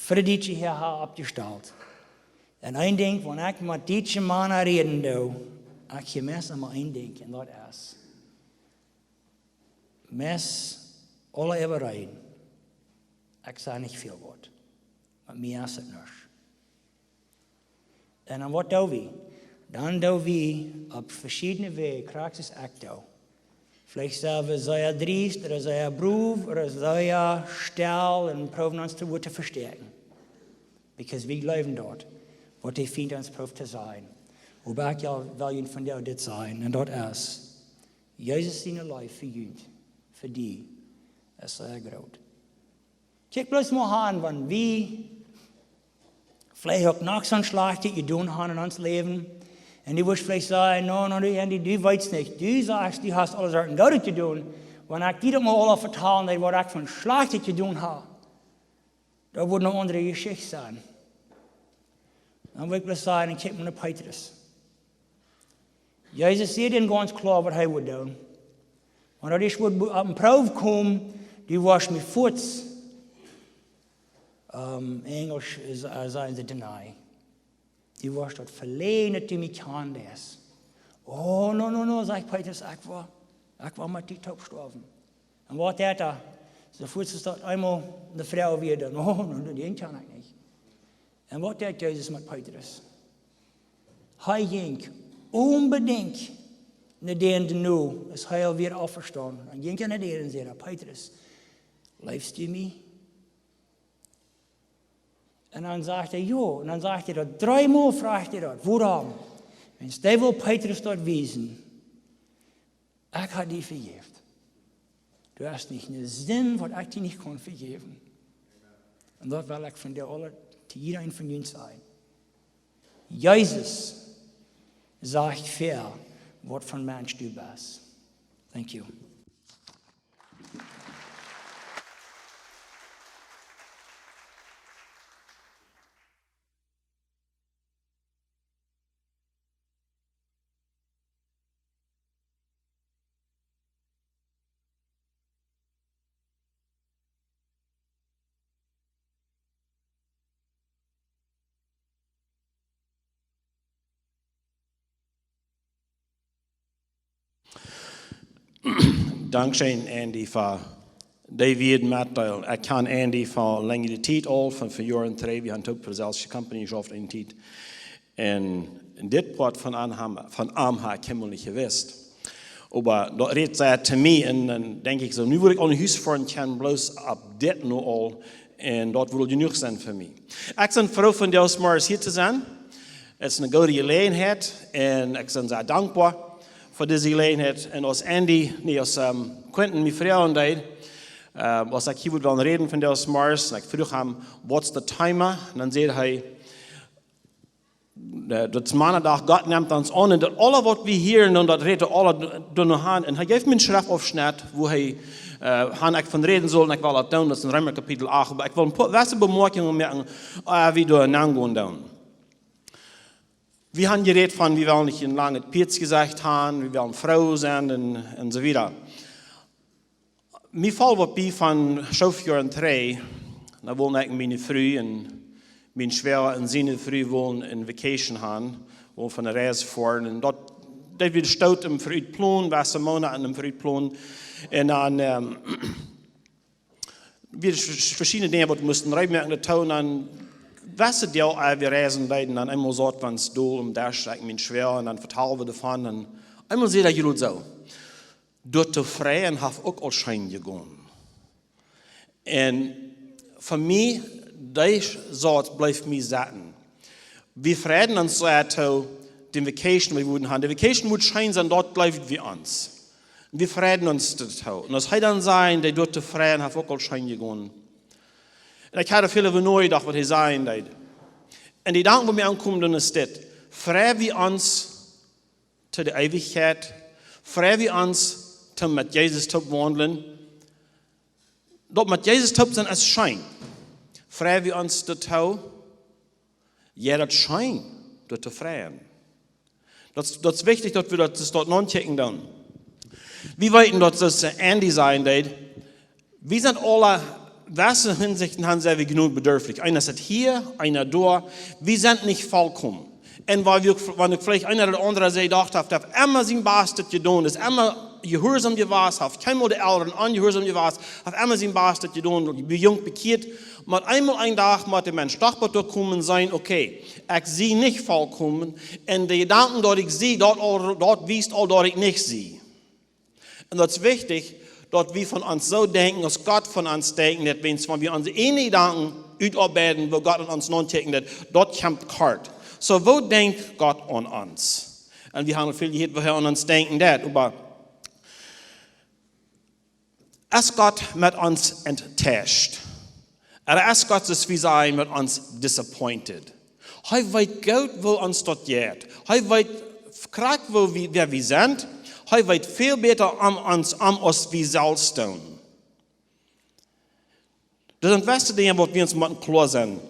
fa de Dietsche hia ha oppjestalt. Un een Dinkj, wan ekj met Dietsche Mana räden doo, ekj hia meist emma een Dinkj, un daut es, meist aule äwareen, ekj saj nich väl Wuat, oba mie es et nuscht. Un dan waut doo wie? Dan doo wie opp veschiedne Wäaj, krakjt soo aus ekj doo. Veleicht sent wie sea driest, ooda sea brow, ooda sea stell un proowen ons to Wuat to vestäakjen. Because wie jleewen daut, waut de Fient ons prooft to sajen. Oba ekj well junt vondoag dit sajen, un daut es, Jesus siene Leew fa junt, fa die, es sea groot. Kjikj bloos mol aun, wan wie veleicht uk noch soont Schlajchtet jedonen haben enn ons Läwen. Un du wurscht veleicht sajen: "No, no, du, Andy, du weetst nich. Du sajchst, du hast aule Sachen Goodet jedonen. Wan ekj die daut mol aula vetalen deed, waut ekj fa Schlajchtet jedonen hab, daut wudd eene aundre Jeschicht sennen." Dan well ekj bloos sajen, un kjikj mol no Petrus. Jesus säd am gaunz kloa, waut hee wudd doonen. Wan hee wudd opp eene Proow komen, du woascht mie fuaz, ähm, Enjlisch es, äh, sajen see deny. Du woascht daut veläajnen, daut du mie kjannst. "Oh, no, no, no," sajcht Petrus, "ekj well, ekj well met die toop stoawen." Un waut deit hee? Soo fuaz aus daut eemol de Froag wia dan: "Oh, nu, dän kjan ekj nich." Un waut deed Jesus met Petrus? Hee jinkj onbedinjt no dän, dee nu es hee aul wia oppjestonen. Hee jinkj no dän un säd: "Petrus, leefst du mie?" Un dan sajcht hee: "Jo." Un dan sajcht hee daut, dreemol froagt hee daut. Wuarom? Wiels dee wull Petrus daut wiesen: "Ekj hab die vejäft. Du hast nich eene Sind, waut ekj die nich kaun vejäwen." Un daut well ekj vondoag aule, to jieda eenen von junt sajen. Jesus sajcht väl, waut fa een Mensch du best. Thank you. Dankscheen, Andy, fa dee Wieed metdeelen. Ekj kjan Andy fa eene lenjre Tiet aul, von, von Joaren trigj. Wie haben uk fa deselwje Company jeschauft eene Tiet. Un dit Poat von am, von am hab ekj himmel nich jewist. Oba daut rät sea to mie un dan denkj ekj soo, nu wudd ekj aun Hus foaren kjennen, bloos opp dit nu aul. Un daut wudd jenuach sennen fa mie. Ekj sie froo, vondoag zemorjes hia to sennen. Et es eene goode Jeläajenheit un ekj sie sea dankboa fa dise Jeläajenheit. Un aus Andy, nä, aus, ähm, Quentin mie froagen deed, äh, aus ekj hia wudd wellen räden vondoag zemorjes, un ekj fruach am: "What's the timer?" Un dan säd hee, äh, daut es Mondach, Gott nemt ons aun, un daut aule waut wie hieren, un daut rät aule do-, doano han. Un hee jeef mie eenen Schreftaufschnett, wua hee, äh, han ekj von räden sull, un ekj well daut doonen, daut es en Reema Kapitel acht, oba ekj well een poa, waut Bemoakjungen moaken, äh, wie doa aungonen doonen. Wie haben jerät von, wie wellen nich een langet Pietsch jesajcht haben, wie wellen froo sennen un, un soo wieda. Mie foll waut bie von fiew Joa trigj, dan wullen ekj un miene Fru un mien Schwoa un siene Fru wullen eene Vacation han, wullen fa eene Reis foaren. Un daut, daut wia stoot em Veutkjlon, wia Simona en em Veutkjlon. Un dan, ähm, wia veschiedne Dinja waut wie musten reed moaken doatoo. Un dan wia daut, äh, wie reisen deeden, dan eemol saut wie ons doa aum Desch, ekj un mien Schwoa, un dan vetalden wie doavon. Un eemol säd hee soo: "Doa to freien haft uk aul scheen jegonen." Un fa mie, dee Sauz bleef mie sitten. Wie freiden ons sea to dän Vacation, waut wie wudden han. De Vacation wudd scheen sennen, doa bleewen wie ons. Wie freiden ons doatoo. Un aus hee dan säd, dee doa to freien haft uk aul scheen jegonen. Un ekj haud väl äwa nojedocht, waut hee säd, dee. Un de Jedanken, waut mie aunkomen, dan es dit: Frei wie ons to de Eewichkjeit? Frei wie ons to met Jesus to waundlen? Daut met Jesus toop sennen es scheen. Frei wie ons doatoo? Jo, daut es scheen, doa to freien. Daut, daut es wichtich, daut wie daut, daut daut nochecken doonen. Wie weeten daut, soo aus Andy säd, daut wie sent aule, waut de Hinsichten aunjeit, sent wie jnodebedurftich. Eena es hia, eena doa. Wie sent nich vollkomen. Un wan wie, wan uk veleicht eena ooda aundra sikj jedocht haft, haft emma sien Bastet jedonen, es emma jehuarsom jewast, haft kjeenmol de Elren onjehuarsom jewast, haft emma sien Bastet jedonen, wia junk bekjieet. Oba eemol een Dach mott de Mensch doch bat doa komen un sajen: "Okay, ekj sie nich vollkomen. Un de Jedanken, daut ekj sie, daut aul, daut wiest aul, daut ekj nich sie." Un daut es wichtich, daut wie von ons soo denkjen, aus Gott von ons denkjt, daut wan wie onse ieejne Jedanken utoabeiden, woo Gott aun ons nochecken deit, daut kjemt kort. Soo, woo denkjt Gott aun ons? Un wie haben väl jehieet, woo hee aun ons denkjen deit, oba es Gott met ons enttäuscht? Ooda es Gott, soo aus wie sajen, met ons disappointed? Hee weet goot, woo ons daut jeit. Hee weet krakjt, woo wie, wäa wie sent. Hee weet väl bäta om ons, om aus wie selfst doonen. Daut sent beste Dinja, waut wie ons motten kloa sennen.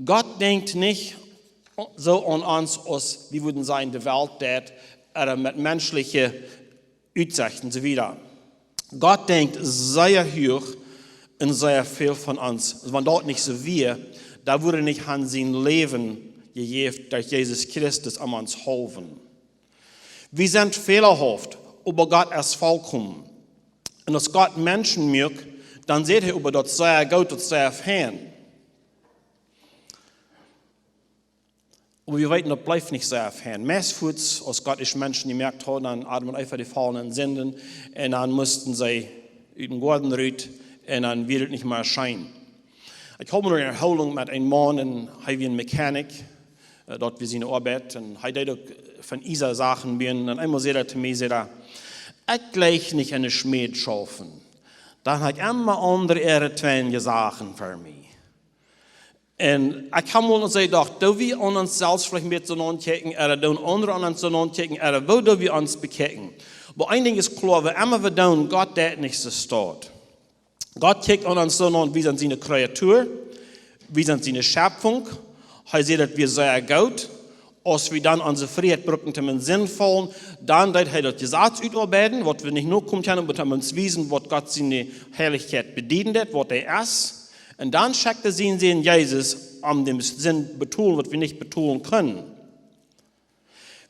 Gott denkjt nich soo aun ons, aus wie wudden sajen, de Welt deit, ooda met menschliche Utsechten un soo wieda. Gott denkjt sea huach un sea väl von ons. Wan daut nich soo wia, dan wudd hee nich aun sien Läwen jejäft derch Jesus Christus om ons haulwen. Wie sent fälahauft, oba Gott es vollkomen. Un aus Gott Menschen muak, Dan säd hee oba, daut es sea goot, daut es sea fein. Oba wie weeten, daut bleef nich sea fein. Meist fuaz, aus Gott ieescht Menschen jemoakt haud, dan Adam un Eva, dee follen en Sinden, un dan musten see ut dän Goaden rut, un dan wia et nich mea scheen. Ekj haud mol eene Unjahoolunk met eenen Maun, un hee wia een Mechanic, äh, daut wia siene Oabeit, un hee deed uk von Iesa Sachen buen, un eemol säd hee to mie, säd hee: "Ekj jleich nich enne Schmäd schaufen. Dan ha ekj emma aundre äare twinjende Sachen fa mie." Un ekj ha mol jedocht, doo wie aun ons selfst veleicht een bät soo aunkjikjen, ooda doonen aundre aun ons soo aunkjikjen, ooda woo doo wie ons bekjikjen? Oba een Dinkj es kloa, waut emma wie doonen, Gott deit nich soo stoakj. Gott kjikjt aun ons soo aun, wie sent siene Kreatua, wie sent siene Schepfunk. Hee sajcht, daut wia sea goot. Aus wie dan onse Frieheit bruckten, toom en Sind faulen, dan deed hee daut Jesaz utoabeiden, waut wie nich nokomen kjennen, oba toom ons wiesen, waut Gott siene Heilichkjeit bedieden deed, waut hee es. Un dan schekjt hee sienen Sän Jesus, om dän Sind betolen, waut wie nich betolen kunnen.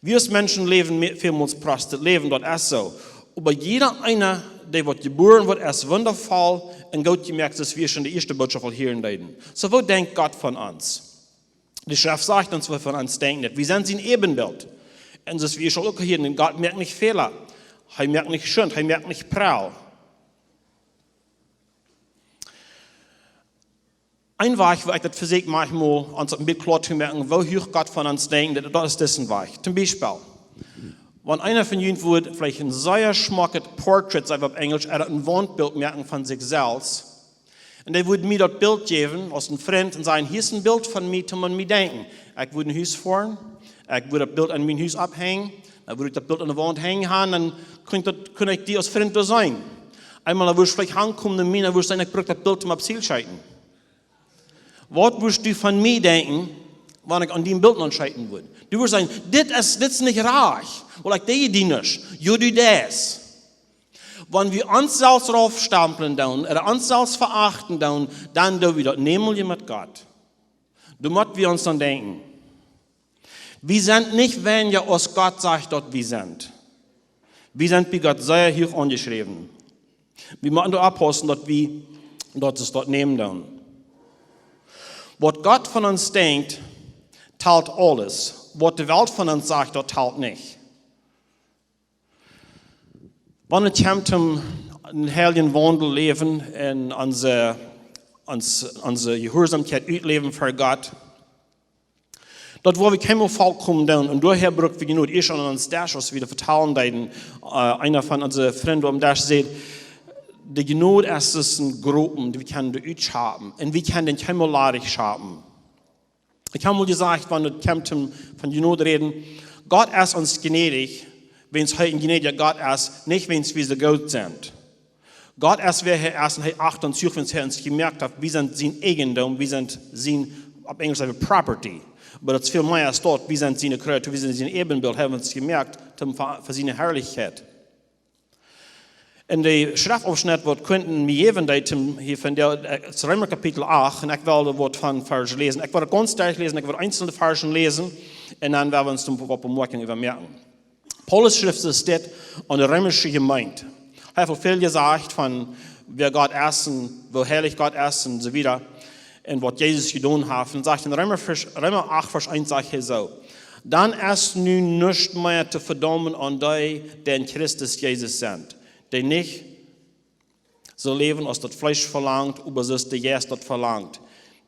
Wie aus Menschen läwen me-, välmols Prostitut läwen, daut es soo. Oba jieda eena, dee waut jebuaren woat, es wundafoll un goot jemoakt, soo aus wie ieescht en de ieeschte Bootschoft aul hieren deeden. Soo, waut denkjt Gott von ons? De Schreft sajcht ons, waut von ons denkjt. Wie sent sien Äbenbilt. Un soo aus wie ieescht aul uk hieren, Gott moakt nich Fäla. Hee moakt nich Schunt, hee moakt nich Prell. Een Wajch, woo ekj daut vesieekj, mau ons een bät kloa to moaken, woo huach Gott von ons denkjt, daut, daut es disen Wajch. Toom Biespel, wan eena von junt wudd veleicht een sea schmocket Portrait, saj wie opp Enjlisch, ooda een Wauntbilt moaken von sikj selfst, un dee wudd mie daut Bilt jäwen, aus een Frint, un sajen: "Hia es een Bilt von mie, toom aun mie denkjen." Ekj wudd no Hus foaren, ekj wudd daut Bilt aun mien Hus opphenjen, dan wudd ekj daut Bilt aun de Waunt henjen haben, dan kunn ekj daut, kunn ekj die aus Frint doa seenen. Eemol, dan wudd ekj veleicht hankomen no mie, dan wudd ekj sajen: "Ekj bruck daut Bilt toom opp Ziel scheeten." Waut wurscht du von mie denkjen, wan ekj aun dien Bilt aunscheeten wudd? Du wurscht sajen: "Dit es, dit es nich rajcht, wiels ekj deed die nich." Jo, du deist. Wan wie ons selfst raufstamplen doonen, ooda ons selfst veachten doonen, dan doo wie daut niemols met Gott. Doa mott wie ons aun denkjen. Wie sent nich weinja aus Gott sajcht, daut wie sent. Wie sent bie Gott sea huach aunjeschräwen. Wie motten doa oppaussen, daut wie daut es daut nämen doonen. Waut Gott von ons denkjt, talt aules. Waut de Welt von ons sajcht, daut talt nich. Wan et kjemt om een heiljen Waundel läwen un onse, ons, onse Jehuarsaumkjeit utläwen fa Gott, daut woa wie kjeenmol vollkomen doonen. Un doahäa bruck wie Jnod. Ieescht aun ons Desch, aus wie daut vetalen deeden, äh, eena von onse Frind aum Desch säd: "De Jnod es een Gropen, dee wie kjennen doa utschapen. Un wie kjennen dän kjeenmol ladich schapen." Ekj hab mol jesajcht, wan et kjemt om von Jnod räden, Gott es ons jnädich, wiels hee een jnädja Gott es, nich wiels wie soo goot sent. Gott es wäa hee es un hee acht ons huach, wiels hee ons jemoakt haft. Wie sent sien Eigendom, wie sent sien, opp Enjlisch saj wie property. Oba daut es väl mea aus daut. Wie sent siene Kreatua, wie sent sien Äbenbilt, hee haft ons jemoakt, toom fa, fa siene Harlichkjeit. En de Schreftaufschnitt, waut Quentin mie jäwen deed, toom hia von de, äh, Reema Kapitel acht, un ekj well doa waut von Varsch läsen. Ekj well daut gaunz derchläsen, ekj well eenzelne Varsch läsen, un dan woa wie ons doa waut Bemoakjungen äwa moaken. Paulus schrift dit aun de reemische Jemeent. Hee haft väl jesajcht von wäa Gott es un woo heilich Gott es un soo wieda. Un waut Jesus jedonen haft. Un sajcht en Reema, Reema acht, Varsch eent, sajcht hee soo: Dan es nu nuscht mea to vedaumen aun dee, dee en Christus Jesus sent, dee nich soo läwen aus daut Fleesch velangt, oba soo aus de Jeist daut velangt.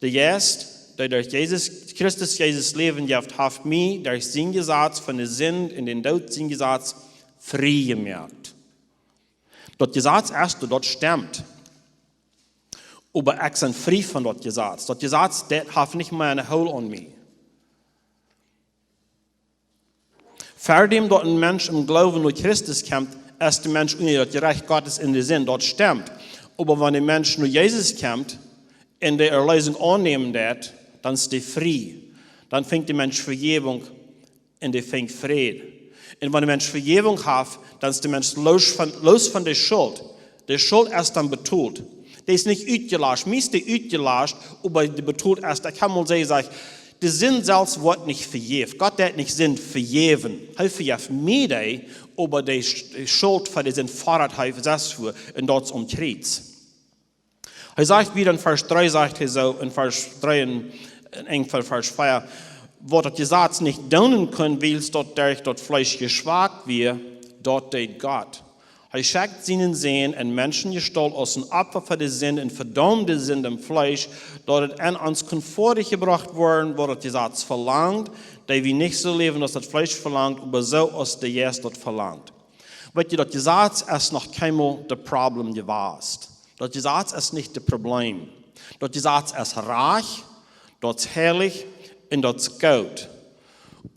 De Jeist, dee derch Jesus, Christus Jesus Läwen jeft, haft mie derch sien Jesaz von de Sind un dän Doot sien Jesaz frie jemoakt. Daut Jesaz es, daut, daut stemt. Oba ekj sie frie von daut Jesaz. Daut Jesaz, daut haft nich mea eene Hool aun mie. Ver däm daut een Mensch em Gloowen no Christus kjemt, es de Mensch unja daut Jerecht Gottes en de Sind. Daut stemt. Oba wan de Mensch no Jesus kjemt un de Erleesunk aunnämen deit, dan es dee frie. Dan finjt de Mensch Vejäwunk un dee finjt Fräd. Un wan de Mensch Vejäwunk haft, dan es de Mensch loos von, loos von de Schult. De Schult es dan betolt. Dee es nich utjelascht. Mie es dee utjelascht, oba dee betolt es. Ekj hab mol jesajcht, de Sind selfst woat nich vejäft. Gott deit nich Sind vejäwen. Hee vejeft mie dee, oba de Sch-, de Schult fa de Sind fodat hee selfst väa, un daut es aum Kjriez. Hee sajcht wada en Varsch dree, sajcht hee soo, en Varsch dree un en Enj von Varsch vea, waut daut Jesaz nich doonen kunn, wiels daut derch daut Fleesch jeschwakt wia, daut deed Gott. Hee schekjt sienen Sän en Menschenjestault aus een Opfa fa de Sind un vedaumd de Sind em Fleesch, daut et aun ons kunn väajebrocht woaren, waut daut Jesaz velangt, dee wie nich soo läwen aus daut Fleesch velangt, oba soo aus de Jeist daut velangt. Weet jie, daut Jesaz es noch kjeenmol de Problem jewast. Daut Jesaz es nich de Problem. Daut Jesaz es rajcht, daut es heilich un daut es goot.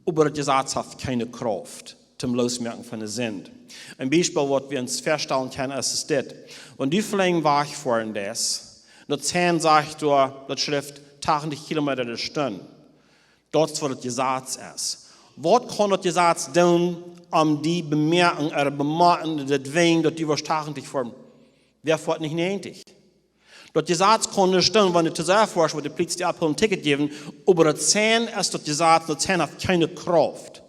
Oba daut Jesaz haft kjeene Krauft toom loosmoaken von de Sind. Een Biespel, waut wie ons väastalen kjennen, es, es dit. Wan du velenjd wajch foaren deist, daut Sign sajcht doa, daut schrift tachentich Kilometa de Stund. Daut es waut daut Jesaz es. Waut kaun daut Jesaz doonen, om die to bemoaken, ooda bemoaken, daut Ding, daut du woascht tachentich foaren? Wäa foat nich näajentich? Daut Jesaz kaun nuscht doonen, wan du too sea foascht, woat de Pliees die aufhoolen, een Ticket jäwen, oba daut Sign es daut Jesaz, daut Sign haft kjeene Krauft.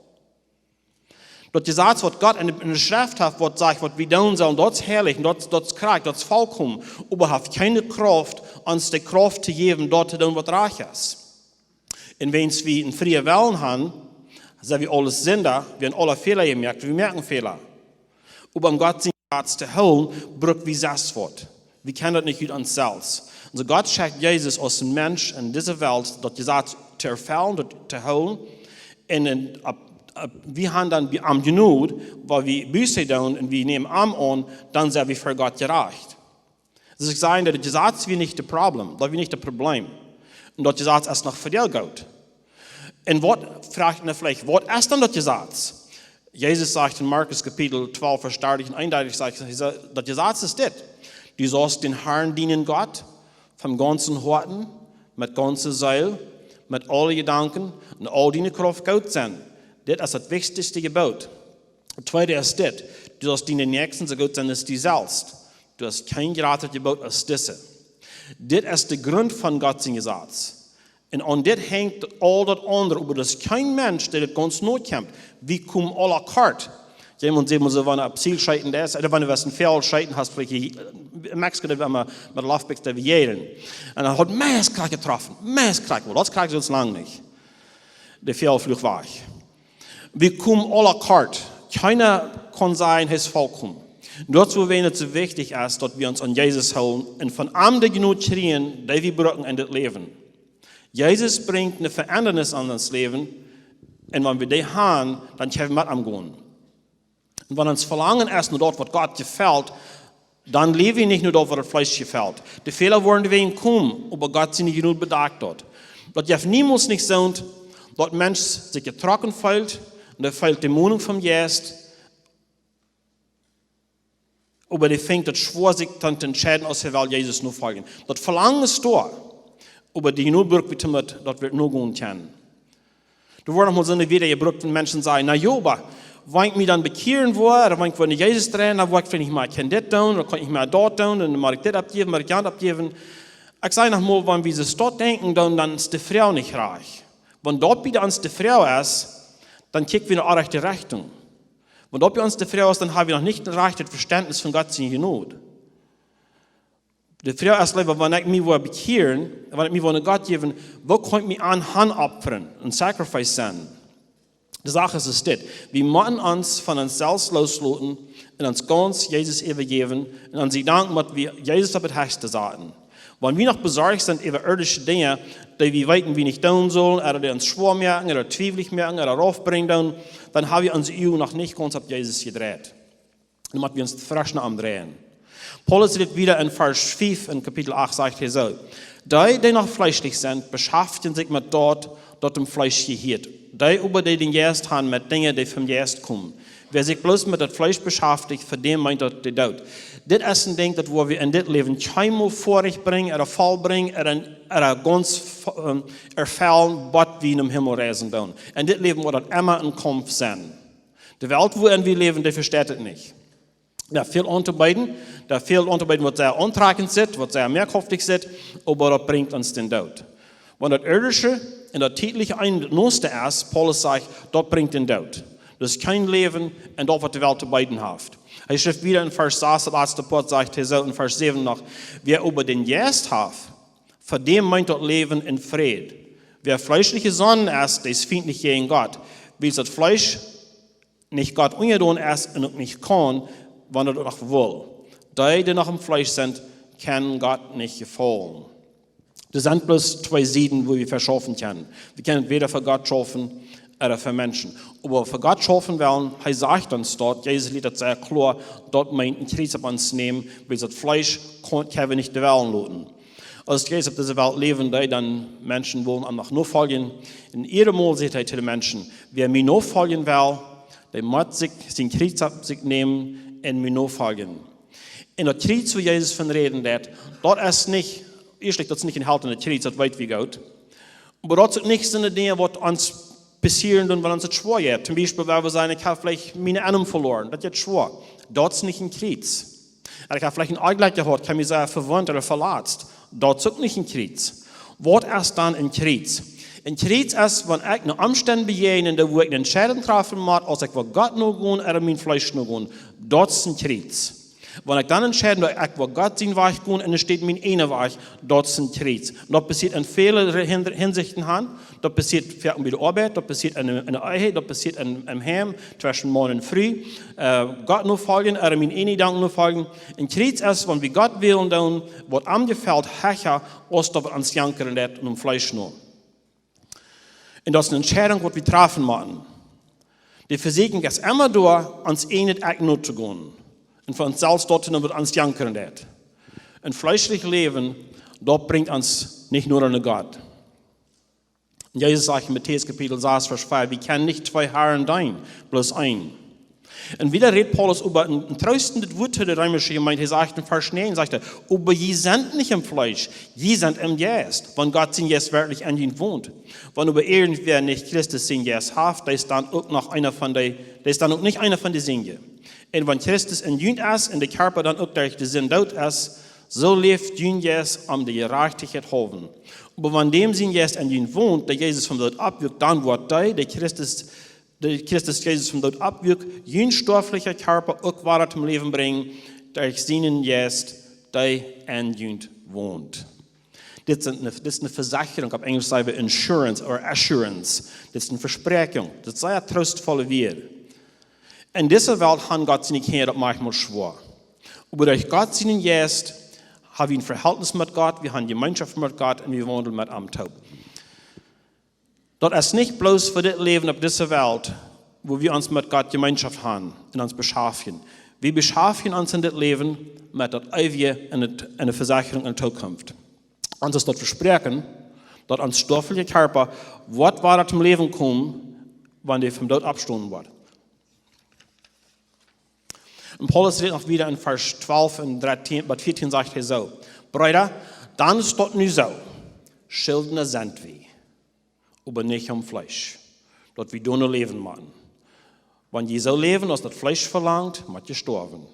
Daut Jesaz, waut Gott en de, en de Schreft haft, waut sajcht, waut wie doonen sellen, daut es heilich un daut, daut es krakjt, daut es volkomen, oba haft kjeene Krauft, ons de Krauft to jäwen, daut to doonen, waut rajcht es. Un wiels wie een frieen Wellen haben, sent wie aule Sinda, wie haben aule Fäla jemoakt, wie moaken Fäla. Oba om Gott sien Jesaz to hoolen, bruck wie selfst waut. Wie kjennen daut nich ut ons selfst. Aulsoo Gott schekjt Jesus aus een Mensch en dise Welt, daut Jesaz to erfellen, daut to hoolen. Un, un opp, opp, wie haben dan bie am Jnod, wan wie Buße doonen un wie nämen am aun, dan sent wie ver Gott jerajcht. Daut es, ekj saj, daut Jesaz wia nich de Problem, daut wia nich daut Problem. Un daut Jesaz es noch väl goot. Un waut, froagt eena veleicht, waut es dan daut Jesaz? Jesus sajcht en Markus Kapitel twalf, Varsch dartich un eenundartich, sajcht hee, daut Jesaz es dit: Du saust dän Herrn, dienen Gott, von gaunzem Hoaten, met gaunze Seel, met aule Jedanken un aul diene Krauft goot sennen. Dit es daut wichtichste Jeboot. Daut tweede es dit: Du saust dienen Näakjsten soo goot sennen aus die selfst. Du hast kjeen jratret Jeboot aus dise. Dit es de Grunt von Gott sien Jesaz. Un aun dit henjt aul daut aundre, oba daut es kjeen Mensch, dee daut gaunz noa kjemt. Wie komen aula kort. Jemaunt sajcht mau soo, wan du opp Ziel scheeten deist, ooda wan du west een Fäl scheeten hast, veleicht hia, en Mexiko, daut wie emma met Loftpicks, daut wie jäajen. Un dan haft meist krakjt jetroffen. Meist krakjt, well, daut krakjt soo lang nich. De Fäl fluach wajch. Wie komen aula kort. Kjeena kaun sajen, hee es volkomen. Daut es wuarom et soo wichtich es, daut wie ons aun Jesus hoolen un von am de Jnod kjrieen, dee wie brucken en dit Läwen. Jesus brinjt eene Veendrunk en ons Läwen, un wan wie dee haben, dan kjenn wie met am gonen. Un wan ons Velangen es no daut, waut Gott jefelt, dan läw wie nich no daut, waut daut Fleesch jefelt. De Fäla woaren doawäajen komen, oba Gott siene Jnod bedakjt daut. Daut jeft niemols nich soont, daut Mensch sikj jetrocken feelt, un hee feelt de Moonunk vom Jeist, oba dee finjt daut schwoa, sikj dan to entscheiden, aus hee well Jesus nofoljen. Daut Velangen es doa, oba de Jnod bruck wie doamet, daut wie nogonen kjennen. Doa woaren noch mol soone Wieed jebrukt, wan Menschen sajen: "Na jo, oba wan ekj mie dan bekjieren woa, ooda wan ekj woa no Jesus dreien, dan woa ekj veleicht nich mea kjennen dit doonen, ooda kaun ekj nich mea daut doonen, un dan mott ekj dit oppjäwen, mott ekj jant oppjäwen." Ekj saj noch mol, wan wie soo daut denkjen, dan, dan es de Froag nich rajcht. Wan daut bie ons de Froag es, dan kjikj wie enne orrajchte Rechtunk. Wan daut bie ons de Froag es, dan ha wie noch nich daut rajchte Vestentnis von Gott siene Jnod. De Froag es leewa, wan ekj mie woa bekjieren, wan ekj mie woa no Gott jäwen, woo kaun ekj mie aun am opfren, een Sacrifice sennen? De Sach es, es dit: Wie motten ons von ons selfst loosloten un ons gaunz Jesus äwajäwen un ons Jedanken, waut wie Jesus opp daut hechste saten. Wan wie noch besorcht sent äwa irdische Dinja, dee wie weeten, wie nich doonen sellen, ooda dee ons schwoa moaken, ooda twiewlich moaken, ooda raufbrinjen doonen, dan ha wie onse Uagen noch nich gaunz opp Jesus jedreit. Dan motten wie ons fresch no am dreien. Paulus rät wada en Varsch fief en Kapitel acht, sajcht hee soo: "Dee, dee noch fleeschlich sent, beschaftjen sikj met daut, daut dem Fleesch jehieet. Dee oba, dee dän Jeist han, met Dinja, dee vom Jeist komen. Wäa sikj bloos met daut Fleesch beschaftjt, fa däm meent daut de Doot." Dit es een Dinkj, daut woa wie en dit Läwen kjeenmol foadich brinjen, ooda vollbrinjen, ooda, ooda gaunz, ähm, erfellen, waut wie em Himmel reisen doonen. En dit Läwen woat daut emma een Kaumf sennen. De Welt, wua wie läwen, dee vesteit et nich. Doa väl auntobeeden, doa väl auntobeeden, waut sea auntrakjent sitt, waut sea moakhaftich sitt, oba daut brinjt ons dän Doot. Wan daut irdische un daut tietliche eent daut noste es, Paulus sajcht, daut brinjt dän Doot. Daut es kjeen Läwen en daut, waut de Welt to beeden haft. Hee schrift wieda en Varsch sas, daut latste Poat, sajcht hee soo en Varsch säwen noch: Wäa oba dän Jeist haft, fa däm meent daut Läwen un Fräd. Wäa fleeschlich jesonnen es, dee es fientlich jäajen Gott, wiels daut Fleesch nich Gott unjadon es un uk nich kaun, wan daut noch wull. Dee, dee noch em Fleesch sent, kjennen Gott nich jefaulen. Doa sent bloos twee Sieden, wua wie fa schaufen kjennen. Wie kjennen entwäda fa Gott schaufen ooda fa Menschen. Oba fa Gott schaufen wellen, hee sajcht ons daut, Jesus lieet daut sea kloa, daut meent een Kjriez opp ons nämen, wiels daut Fleesch kaun, kjenn wie nich dwellen loten. Aus Jesus opp dise Welt läwen deed, dan Menschen wullen am noch nofoljen. Un eenjemol säd hee to de Menschen: Wäa mie nofoljen well, dee mott sikj sien Kjriez opp sikj nämen un mie nofoljen. Un daut Kjriez, wua Jesus von räden deed, daut es nich, ieeschtlich, daut es nich een haltnet Kjriez, daut weet wie goot. Oba daut sent nich soone Dinja, waut ons passieren doonen, wan ons daut schwoa jeit. Toom Biespel, wan wie sajen: Ekj hab veleicht mienen Oom veloaren, daut jeit schwoa. Daut es nich een Kjriez. Ooda ekj hab veleicht een Onjlekj jehaut, ekj hab mie sea vewundt ooda veletzt. Daut es uk nich een Kjriez. Waut es dan een Kjriez? Een Kjriez es, wan ekj no Omstend bejäajen, wua ekj ne Entscheidunk trafen mott, aus ekj well Gott nogonen ooda mien Fleesch nogonen. Daut es een Kjriez. Wan ekj dan entscheiden, daut ekj well Gott sienen Wajch gonen un enne Städ mienen eenen Wajch, daut es een Kjriez. Un daut passieet en väle Hin-, Hinsichten aun. Daut passieet foaken bie de Oabeit, daut passieet en, en de Ehe, daut passieet en, em Heim, tweschen Maun un Fru. Äh, Gott nofoljen, ooda mienen eenen Jedanken nofoljen. Een Kjriez es, wan wie Gott wellen doonen, waut am jefelt, hecha aus daut, waut ons jankren deit, no em Fleesch no. Un daut es ne Entscheidunk, waut wie trafen motten. De Vesieekjunk es emma doa, ons ieejnet Ekj notogonen un fa ons selfst daut to doonen, waut ons jankren deit. Een fleeschlich Läwen, daut brinjt ons nich noda no Gott. Un Jesus sajcht en Matäus Kapitel sas, Varsch fiew: Wie kjennen nich twee Harn deenen, bloos eenen. Un wieda rät Paulus äwa een, een troostendet Wuat to de reemische Jemeent. Hee sajcht en Varsch näajen, sajcht hee: Oba jie sent nich em Fleesch, jie sent em Jeist, wan Gott sien Jeist werkjlich en junt wont. Wan oba irjentwäa nich Christus sien Jeist haft, dee es dan uk noch eena von de, dee es dan uk nich eena von de Sienje. Un wan Christus en junt es un de Kjarpa dan uk derch de Sind doot es, soo läft jun Jeist om de Jerajchtichkjeit haulwen. Oba wan däm sien Jeist en junt wont, dee Jesus vom Doot oppwakjt, dan woat dee, dee Christus, dee Christus Jesus vom Doot oppwakjt, jun stoaflicha Kjarpa uk wada toom Läwen brinjen, derch sienen Jeist, dee en junt wont. Dit es ne, dit es ne Vesechrunk, opp Enjlisch saj wie insurance or assurance. Dit es ne Vespräakjunk. Daut es sea troostvolle Wieed. En dise Welt han Gott siene Kjinja daut maunchmol schwoa. Oba derch Gott sienen Jeist ha wie een Vehältnis met Gott, wie han Jemeenschoft met Gott un wie waundlen met am toop. Daut es nich bloos fa dit Läwen opp dise Welt, wua wie ons met Gott Jemeenschoft han un ons beschaftjen. Wie beschaftjen ons en dit Läwen met daut Eewje un et, en de Vesechrunk en de Tookunft. Ons es daut vespräakjen, daut ons stoaflicha Kjarpa woat wada toom Läwen komen, wan dee vom Doot oppstonen woat. Un Paulus rät noch wieda en Varsch twalf un dartieen bat vieetieen, sajcht hee soo: Breeda, dan es daut nu soo: Schildna sent wie, oba nich aum Fleesch, daut wie doano läwen motten. Wan jie soo läwen, aus daut Fleesch velangt, mott jie stoawen.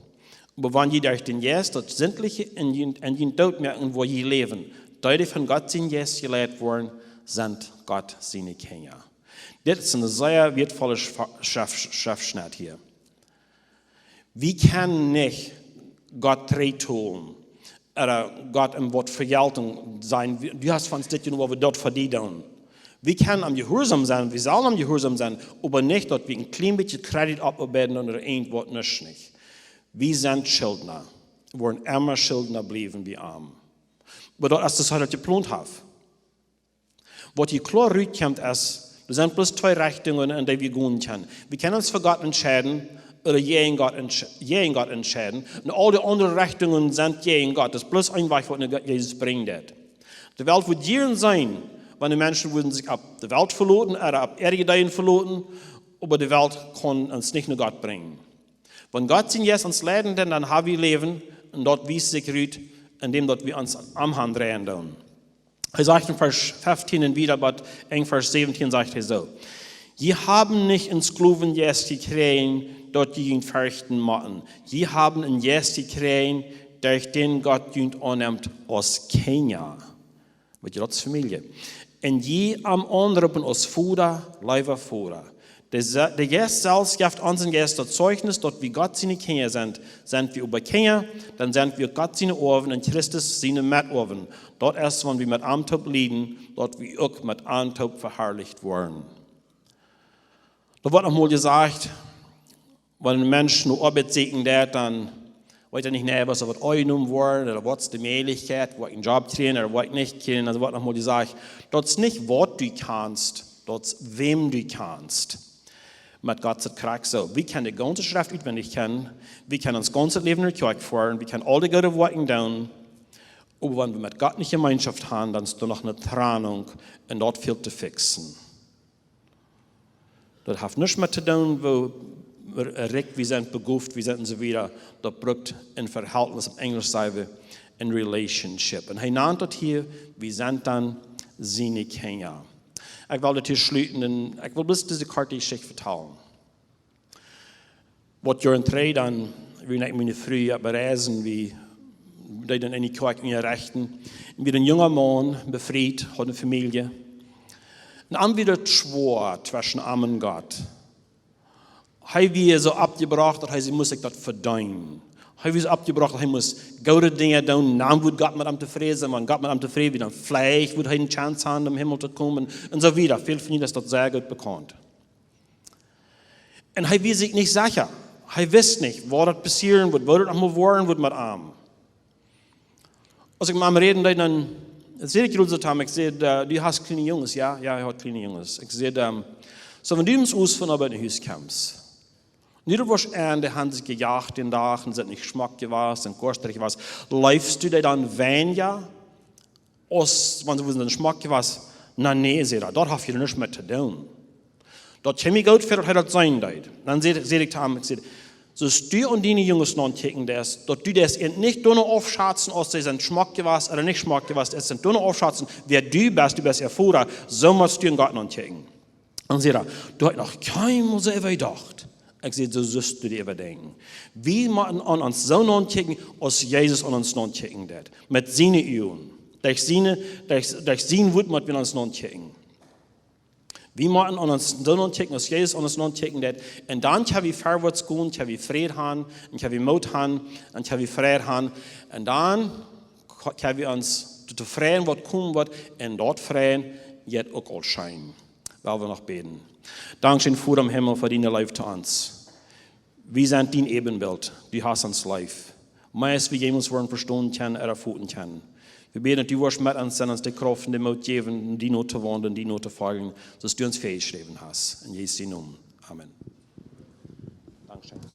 Oba wan jie derch dän Jeist daut Sintliche en junt, en junt doot moaken, woa jie läwen. Dee, dee von Gott sien Jeist jeleit woaren, sent Gott siene Kjinja. Dit es een sea wieetvolla Schreff-, Schreff-, Schreftschnett hia. Wie kjennen nich Gott trigjtolen ooda Gott em Wuat Vejeltunk sajen: Wie, du hast von ons dit jedonen, waut wie daut fa die doonen. Wie kjennen am jehuarsom sennen, wie sellen am jehuarsom sennen, oba nich daut wie een kjlien bät Kredit oppoabeiden ooda irjentwaut, nuscht nich. Wie sent Schildna, woaren emma Schildna bliewen bie am. Oba daut es, daut hee daut jeplont haft. Waut hia kloa rutkjemt es, doa sent bloos twee Rechtungen, en dee wie gonen kjennen. Wie kjennen ons fa Gott entscheiden ooda jäajen Gott entsch-, jäajen Gott entscheiden. Un aul de aundre Rechtungen sent jäajen Gott. Daut es bloos een Wajch, waut no Gott, Jesus brinjen deit. De Welt wudd jieren sennen, wan de Menschen wudden sikj opp de Welt veloten ooda opp äare Ideeen veloten, oba de Welt kaun ons nich no Gott brinjen. Wan Gott sien Jeist ons leiden deit, dan ha wie Läwen, un daut wiest sikj rut, endäm daut wie ons aum Harn dreien doonen. Hee sajcht en Varsch feftieen un wieda bat Enj Varsch säwentieen, sajcht hee soo: Jie haben nich een Sklowenjeist jekjräajen, daut jie junt ferchten motten. Jie haben een Jeist jekjräajen, derch dän Gott junt aunnemt aus Kjinja. Weet jie, daut es Famielje. Un jie am aunroopen aus Voda, leewa Voda. De Se-, de Jeist selfst jeft onsen Jeist daut Zeichnis, daut wie Gott siene Kjinja sent. Sent wie oba Kjinja, dan sent wie uk Gott siene Oawen un Christus siene Metoawen. Daut es, wan wie met am toop lieden, daut wie uk met am toop veharlicht woaren. Doa woat noch mol jesajcht, wan een Mensch no Oabeit sieekjen deit, dan weet hee nich, nä, waut hee woat aunjenomen woaren, ooda waut es de Mäajlichkjeit, woa ekj een Job kjrieen, ooda woa ekj nich kjrieen. Aulsoo woat noch mol jesajcht, daut es nich waut du kaust, daut es wäm du kaust. Met Gott es et krakjt soo. Wie kjennen de gaunze Schreft utwendich kjanen, wie kjennen ons gaunzet Läwen no de Kjoakj foaren, wie kjennen aul de goode Woakjen doonen, oba wan wie met Gott nich Jemeenschoft haben, dan es doa noch eene Trennung un daut fält to fixen. Daut haft nuscht met to doonen, woo rikj wie sent, begooft wie sent un soo wieda. Daut brukt een Verhältnis, opp Enjlisch saj wie een relationship. Un hee nant daut hia, wie sent dan siene Kjinja. Ekj well daut hia schluten un ekj well bloos dise korte Jeschicht vetalen. Waut Joaren trigj dan, wia ekj un miene Fru opp Reisen, wie deeden enne Kjoakj unjarechten. Un wia een junga Maun, befriet, haud eene Famielje. Un am wia daut schwoa tweschen am un Gott. Hee wia soo oppjebrocht, daut hee, see must sikj daut vedeenen. Hee wia soo oppjebrocht, daut hee must goode Dinja doonen, dan wudd Gott met am tofräd sennen. Wan Gott met am tofräd wia, dan veleicht wudd hee eene Chance haben, em Himmel to komen. Un soo wieda. Väl von junt es daut sea goot bekaunt. Un hee wia sikj nich secha. Hee wist nich, waut daut passieren wudd, waut daut noch mol woaren wudd met am. Aus ekj met am räden deed, dan säd ekj jrods to am, ekj säd, äh, "Du hast kjliene Junges, jo?" Jo, hee haud kjliene Junges. Ekj säd, ähm, "Soo, wan du mol aus von Oabeit no Hus kjemst, nu, du woascht, un dee haben sikj jejacht dän Dach un sent nich schmock jewast un koastrich jewast, leefst du dee dan weinja, aus wan see wudden schmock jewast?" "Na nä," säd hee, "daut haft hia nuscht met to doonen." Daut kjeem mie goot väa, daut hee daut sajen deed. Dan säd, säd ekj to am, ekj säd, "Soo aus du aun diene Junges naunkjikjen deist, daut du deist an nich doano aufschazen, aus see sent schmock jewast ooda nich schmock jewast, es sent doano aufschazen, wäa du best, du best äa Voda, soo motst du aun Gott naunkjikjen." Dan säd hee, "Doa hab ekj noch kjeenmol soo äwa jedocht." Ekj säd, "Soo sust du die äwadenkjen. Wie motten aun ons soo naunkjikjen, aus Jesus aun ons naunkjikjen deed. Met siene Uagen. Derch siene, derch, derch sien Wuat mott wie aun ons naunkjikjen. Wie motten aun ons soo naunkjikjen, aus Jesus aun ons naunkjikjen deed. Un dan kjenn wie verwoats gonen, kjenn wie Fräd haben, un kjenn wie Moot haben, un kjenn wie Fräd haben. Un dan kjenn wie ons tofräd sennen, waut komen woat, un daut Fräd jeit uk aul scheen." Well wie noch bäden. Dankscheen, Voda em Himmel, fa diene Leew to ons. Wie sent dien Äbenbilt. Du hast ons leef. Mea aus wie jemols woaren vestonen kjennen ooda foten kjennen. Wie bäden, daut du woascht met ons sennen, ons de Krauft un de Moot jäwen, die no to waundlen, die no to foljen, soo aus du ons väajeschräwen hast. En Jesus sienen Nomen. Amen. Dankscheen.